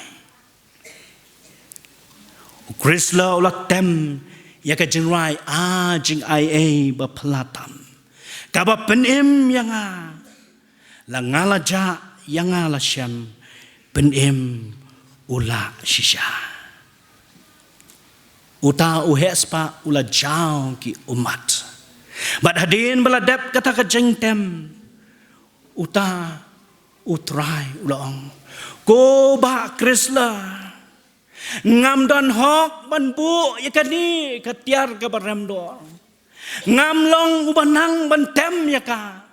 U Chrysler u la tem ïa ka jingrwai A Jingaiei Baphylla Tam, kaba pynim ïa nga, la nga la jah, ïa nga la shem, pynim u lah shisha. Uta u heh spah u la jaw ki ummat. Bad hadien ba la dep kata ka jingtem, uta u Trai u la ong, ko bah Chrysler, ngam don hok ban buh ïa kane ka tiar kaba rem dor. Ngam long uba nang ban tem ïa ka.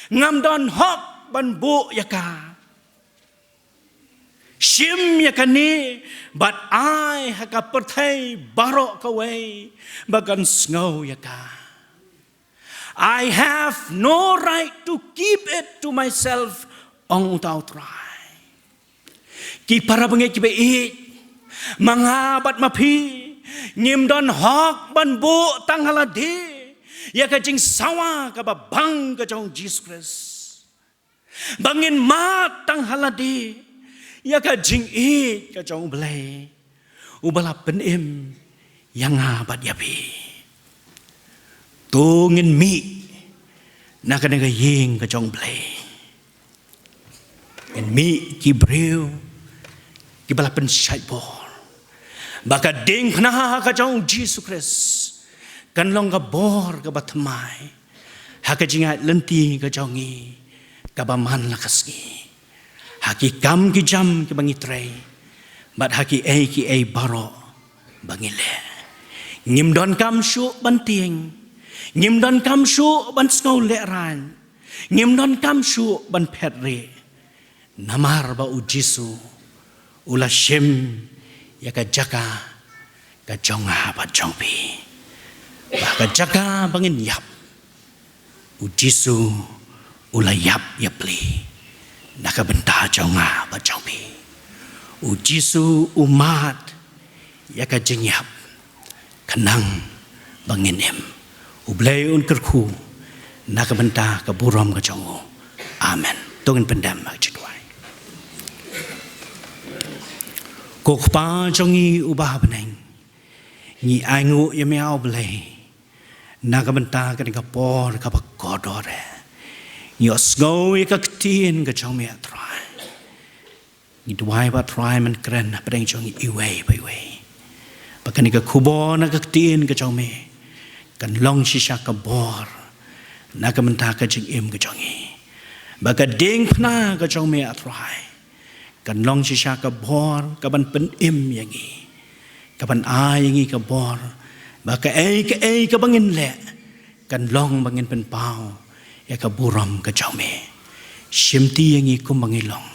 Ngam don hok ban buh ïa ka. Shim ïa kane bad ai ha ka pyrthei baroh kawei ba kan sngew ïa ka. I have no right to keep it to myself, ong uta u Trai. Ki parabangeit kiba ïeit, ma nga bad ma phi, ngim don hok ban buh tang ha lade ïa ka jingsawa kaba bang ka jong u Jisu Khrist. Ba ngin mad tang ha lade ïa ka jingïeit ka jong U Blei, uba la pynim ïa nga bad ïa phi. To ngin mih na kane ka ïing ka jong U Blei. Ngin mih ki briew kiba la pynshait bor, ba ka diengphna ka jong u Jisu Khrist kan long ka bor kaba thymmai ha ka jingïaid lynti ka jong ngi kaba man la ka sngi, ha ki kam ki jam kiba ngi trei, bad ha kiei kiei baroh ba ngi leh. Ngim donkam shuh ban tieng, ngim donkam shuh ban sngew lehraiñ, ngim donkam shuh ban phet rieh, namar ba u Jisu u la shim ïa ka jaka ka jong nga bad jong phi. Ba ka jaka ba ngin ïap, u Jisu u la ïap ïapli na ka bynta jong nga bad jong phi. U Jisu u mad ïa ka jingïap khnang ba ngin im. U Blei un kyrkhu na ka bynta ka burom ka jong u. Amen. To ngin pyndem ha ka jingduwai. Ko Kpa jong ngi uba ha bneng, ngi ainguh ïa me, A Blei, na ka bynta kane ka por kaba kordor. Ngi ïohsngew ïa ka ktien ka jong me, A Trai. Ngi duwai ba, Trai, men kren hapdeng jong ngi iwei pa iwei, ba kane ka khubor na ka ktien ka jong me kan long shisha ka bor na ka bynta ka jingim ka jong ngi. Ba ka diengphna ka jong me, A Trai, kan long shisha ka bor kaban pynim ïa ngi, kaban ai ïa ngi ka bor ba kaei kaei kaba ngin leh kan long ba ngin pynpaw ïa ka burom ka jong me. Shimti ïa ngi kumba ngi long.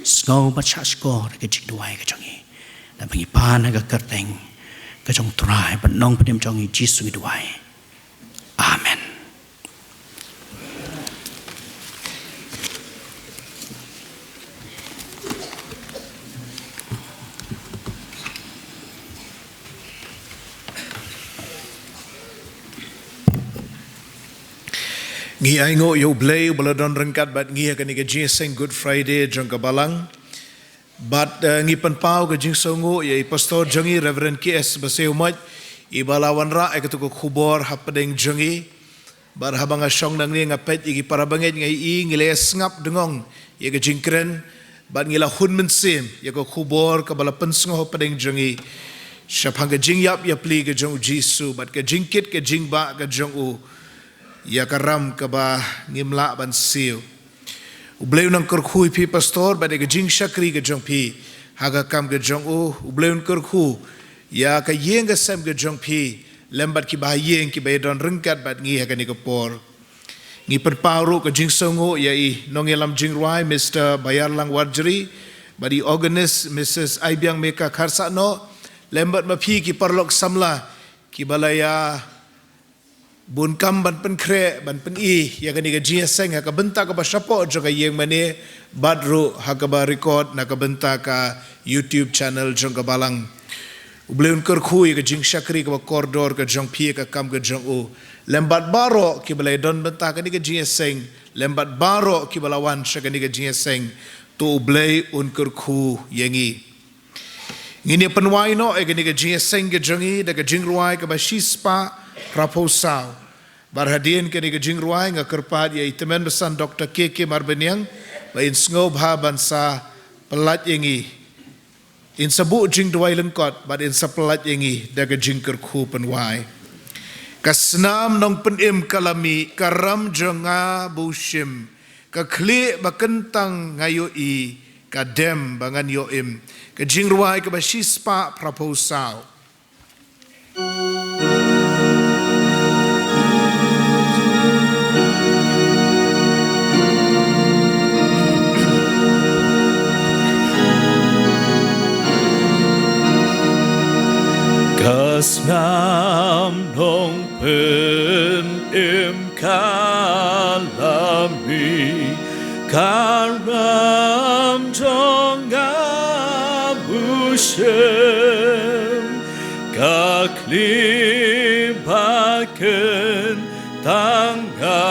Sngew bad shahshkor ïa ka jingduwai ka jong ngi. Naba ngi pan ha ka kyrteng ka jong U Trai bad Nongpynim jong ngi, Jisu, ngi duwai. Amen. Ngi ainguh ïa U Blei uba la don ryngkat bad ngi ha kane ka jingïaseng Good Friday jong ka Balang. Bad, eh, ngi pynpaw ka jingsngewnguh ïa i Pastor jong ngi, Reverend K S Basaiawmoit, iba la wanrah ïa katu ka khubor hapdeng jong ngi. Bad haba nga shong nangne nga peit ïa ki para bangeit, nga i ngi la sngap dngong ïa ka jingkren, bad ngi la hun mynsiem ïa ka khubor kaba la pynsngew hapdeng jong ngi shaphang ka jingïap ïapli ka jong U Jisu bad ka jingkit ka jingbah ka jong u ïa ka ram kaba ngim lah ban siew. U Blei un nang kyrkhu ïa phi Pastor bad ïa ka jingshakri ka jong phi ha ka kam ka jong u. U Blei un kyrkhu ïa ka ïing ka sem ka jong phi lem bad kiba ha ïing kiba ïadon ryngkat bad ngi ha kane ka por. Ngi pynpaw ruh ka jingsngewnguh ïa i nongïalam jingrwai Mister Bayarlang Warjri bad i organist Missus Aibiang Meka Kharsahnoh lem bad ma phi ki paralok samla kiba la ïa bun kam ban pynkhreh ban pyni ïa kane ka jingïaseng ha ka bynta kaba shapoh jong ka ïing mane bad ruh ha kaba record na ka bynta ka YouTube channel jong ka Balang. U Blei un kyrkhu ïa ka jingshakri kaba kordor ka jong phi ïa ka kam ka jong u lem bad baroh kiba la ïadon bynta kane ka jingïaseng lem bad baroh kiba la wan sha kane ka jingïaseng. To U Blei un kyrkhu ïa ngi. Ngin ïa pynwai noh ïa kane ka jingïaseng ka jong ngi da ka jingrwai kaba shispah phraphew saw. Bad hadien kane ka jingrwai nga kyrpad ïa i tymmen basan Doctor K K Marbaniang ba in sngewbha ban sa pyllait ïa ngi. In sa buh jingduwai lyngkot bad in sa pyllait ïa ngi da ka jingkyrkhu pynwai. Ka snam Nongpynim ka la mih, ka ram jong nga ba u shim. Ka khlieh ba kyntang nga ïohi, ka dem ba ngan ïoh im. Ka jingrwai kaba shispah phraphew saw. Ka snam Nongpynim ka la mih, ka ram jong nga ba u shim, ka khlieh ba kyntang nga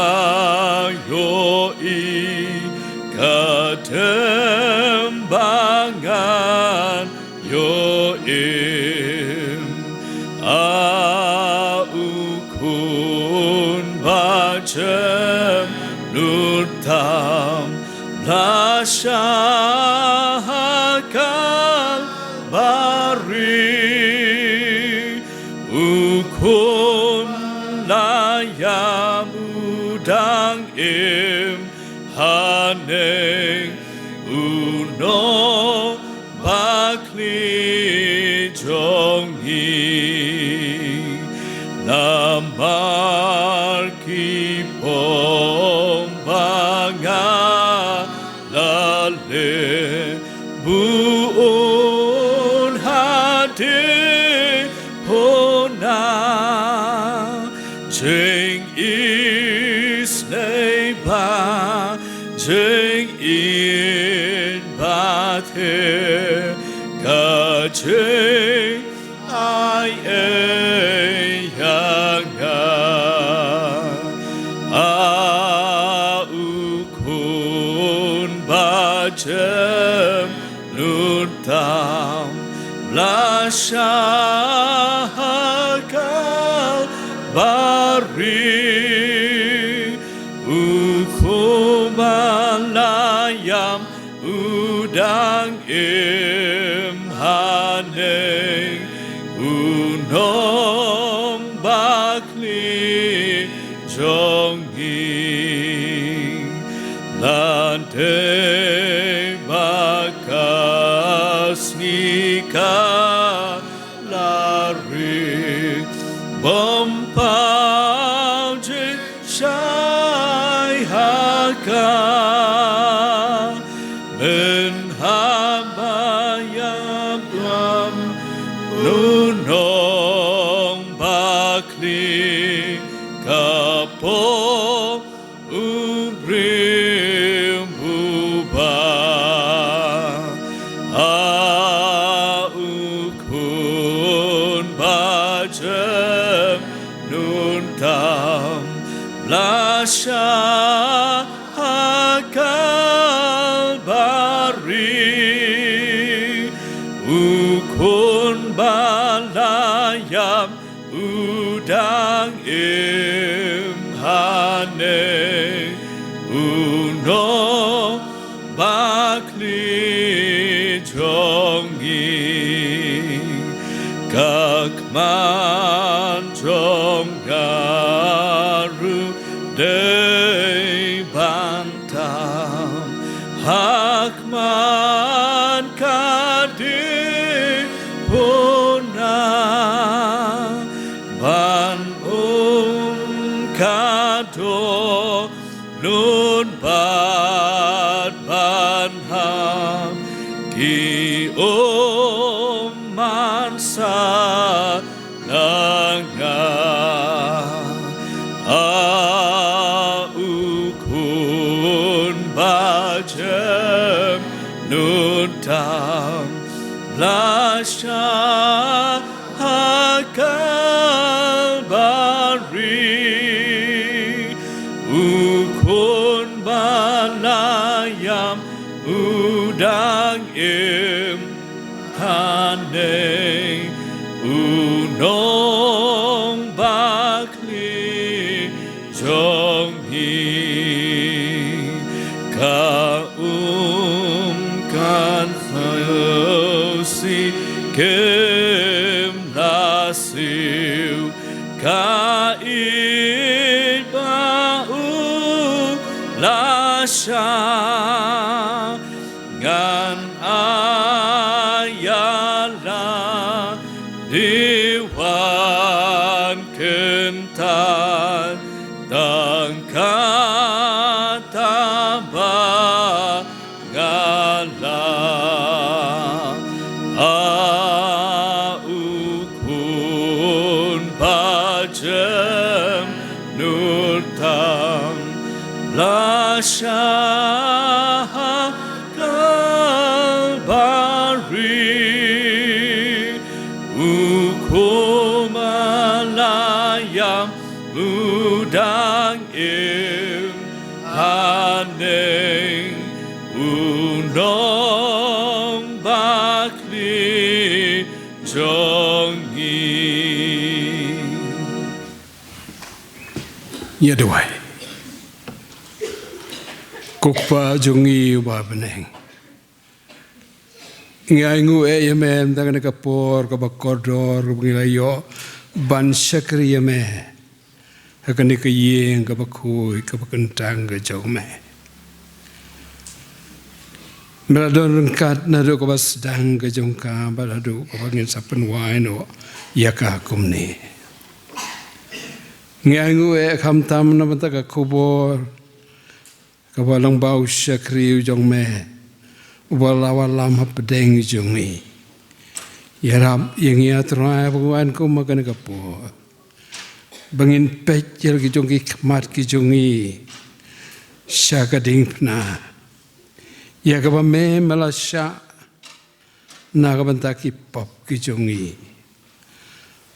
ïohi, ka dem ba ngan ïoh im. A u khun ba jem nud tam la shah ha Kalbari. U khun la ïam u dang im haneng u nongbakla jong ngi. Namar ki pom ba nga la leh, bun hadien puna, jingïeit sngewbha, jingïeit ba thiah, ka jing ai ei ïa nga. A u khun ba jem nud tam la shah ha Kalbari. U khun ba la ïam u dang im haneng u nongbakla jong ngi. Lada dei ba ka sngi ka la ri bym paw jingshai ha ka. Mynhaba ïa bam nu nongbakla ka Im hane u nongbakli jong ngi, ka kman jong nga ruh dei ban tam ha kman ka dei puna ban um ka dohnud bad ban ham ki um man sa na nga. A u khun ba jem nud tam la shah ha Kalbari. U khun ba la ïam u dang im hane u nongbakli jong ngi. Ka um kan siew sih kem la siew, ka ïeit ba u la shah. Ngan ai ïa la dei wan kyntait tang kata ba nga lah. A u khun ba jem nud tam la shah ha Kalbari. U khun ba la ïam u dang im hane u nongbakli jong ngi. Ïa duwai. Ko Kpa jong ngi uba ha bneng, ngi ainguh eh ïa me mynta kane ka por kaba kordor kaba ngi la ïoh ban shakri ïa me ha kane ka ïing kaba khuid kaba kyntang ka jong me. Me la don ryngkat naduh kaba sdang ka jong ka bad haduh kaba ngin sa pynwai noh ïa ka kumne. Ngi ainguh eh khamtam na bynta ka khubor kaba long ba u shakri u jong me uba la wallam hapdeng jong ngi. Ïarap ïa ngi, A Trai, ba ngi wan kum ha kane ka por ba ngin peit ïa la ki jong ki khmat ki jong ngi sha ka diengphna ïa kaba me me la shah na ka bynta ki pop ki jong ngi,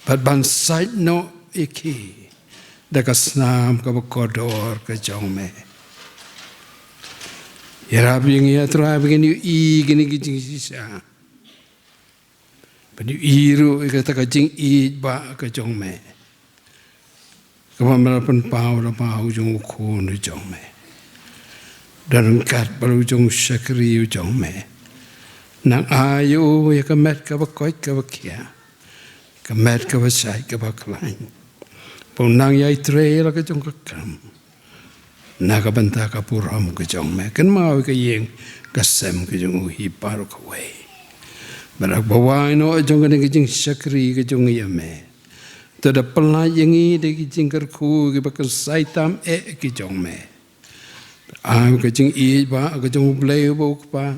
bad ban sait noh ïa ki da ka snam kaba kordor ka jong me. Ïarap ïa ngi, A Trai, ba ngin ïohi kine ki jingshisha, ban ïohi ruh ïa kata ka jingïeit ba ka jong me kaba me la pynpaw lyngba u jong u Khun u jong me. Don ryngkat bad u jong u shakri u jong me. Nang ai ïa u ïa ka met kaba koit kaba khiah, ka met kaba shait kaba khlaiñ, ba un nang ïai trei la ka jong ka kam na ka bynta ka burom ka jong me. Kynmaw ïa ka ïing ka sem ka jong u hi baroh kawei. Bad ha kaba wai noh jong kane ka jingshakri ka jong ngi ïa me, to da pyllait ïa ngi da ki jingkyrkhu kiba kynsai tam eh ki jong me. Ai ka jingïeit ba ka jong U Blei uba u Kpa,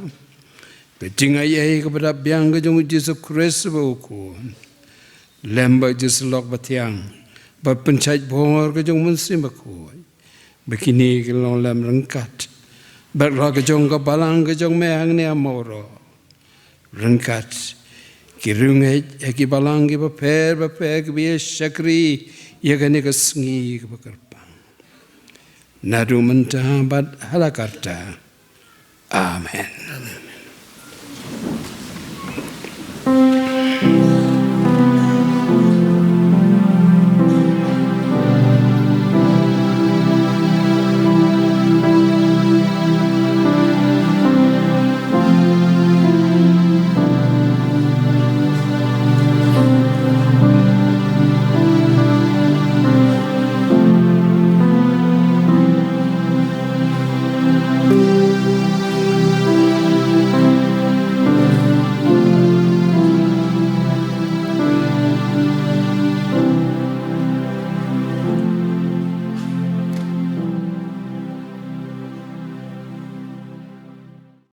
ka jingaiei kaba dap biang ka jong U Jisu Khrist uba u Khun, lem bad ka jingsyllok bathiang bad pynshait bor ka jong U Mynsiem Bakhuid, ba kine kin long lem ryngkat bad la ka jong ka balang ka jong me hangne ha Mawroh, ryngkat ki riewngeit ha ki balang kiba pher bapher kiba ïa shakri ïa kane ka sngi kaba kyrpang, naduh mynta bad hala karta. Amen.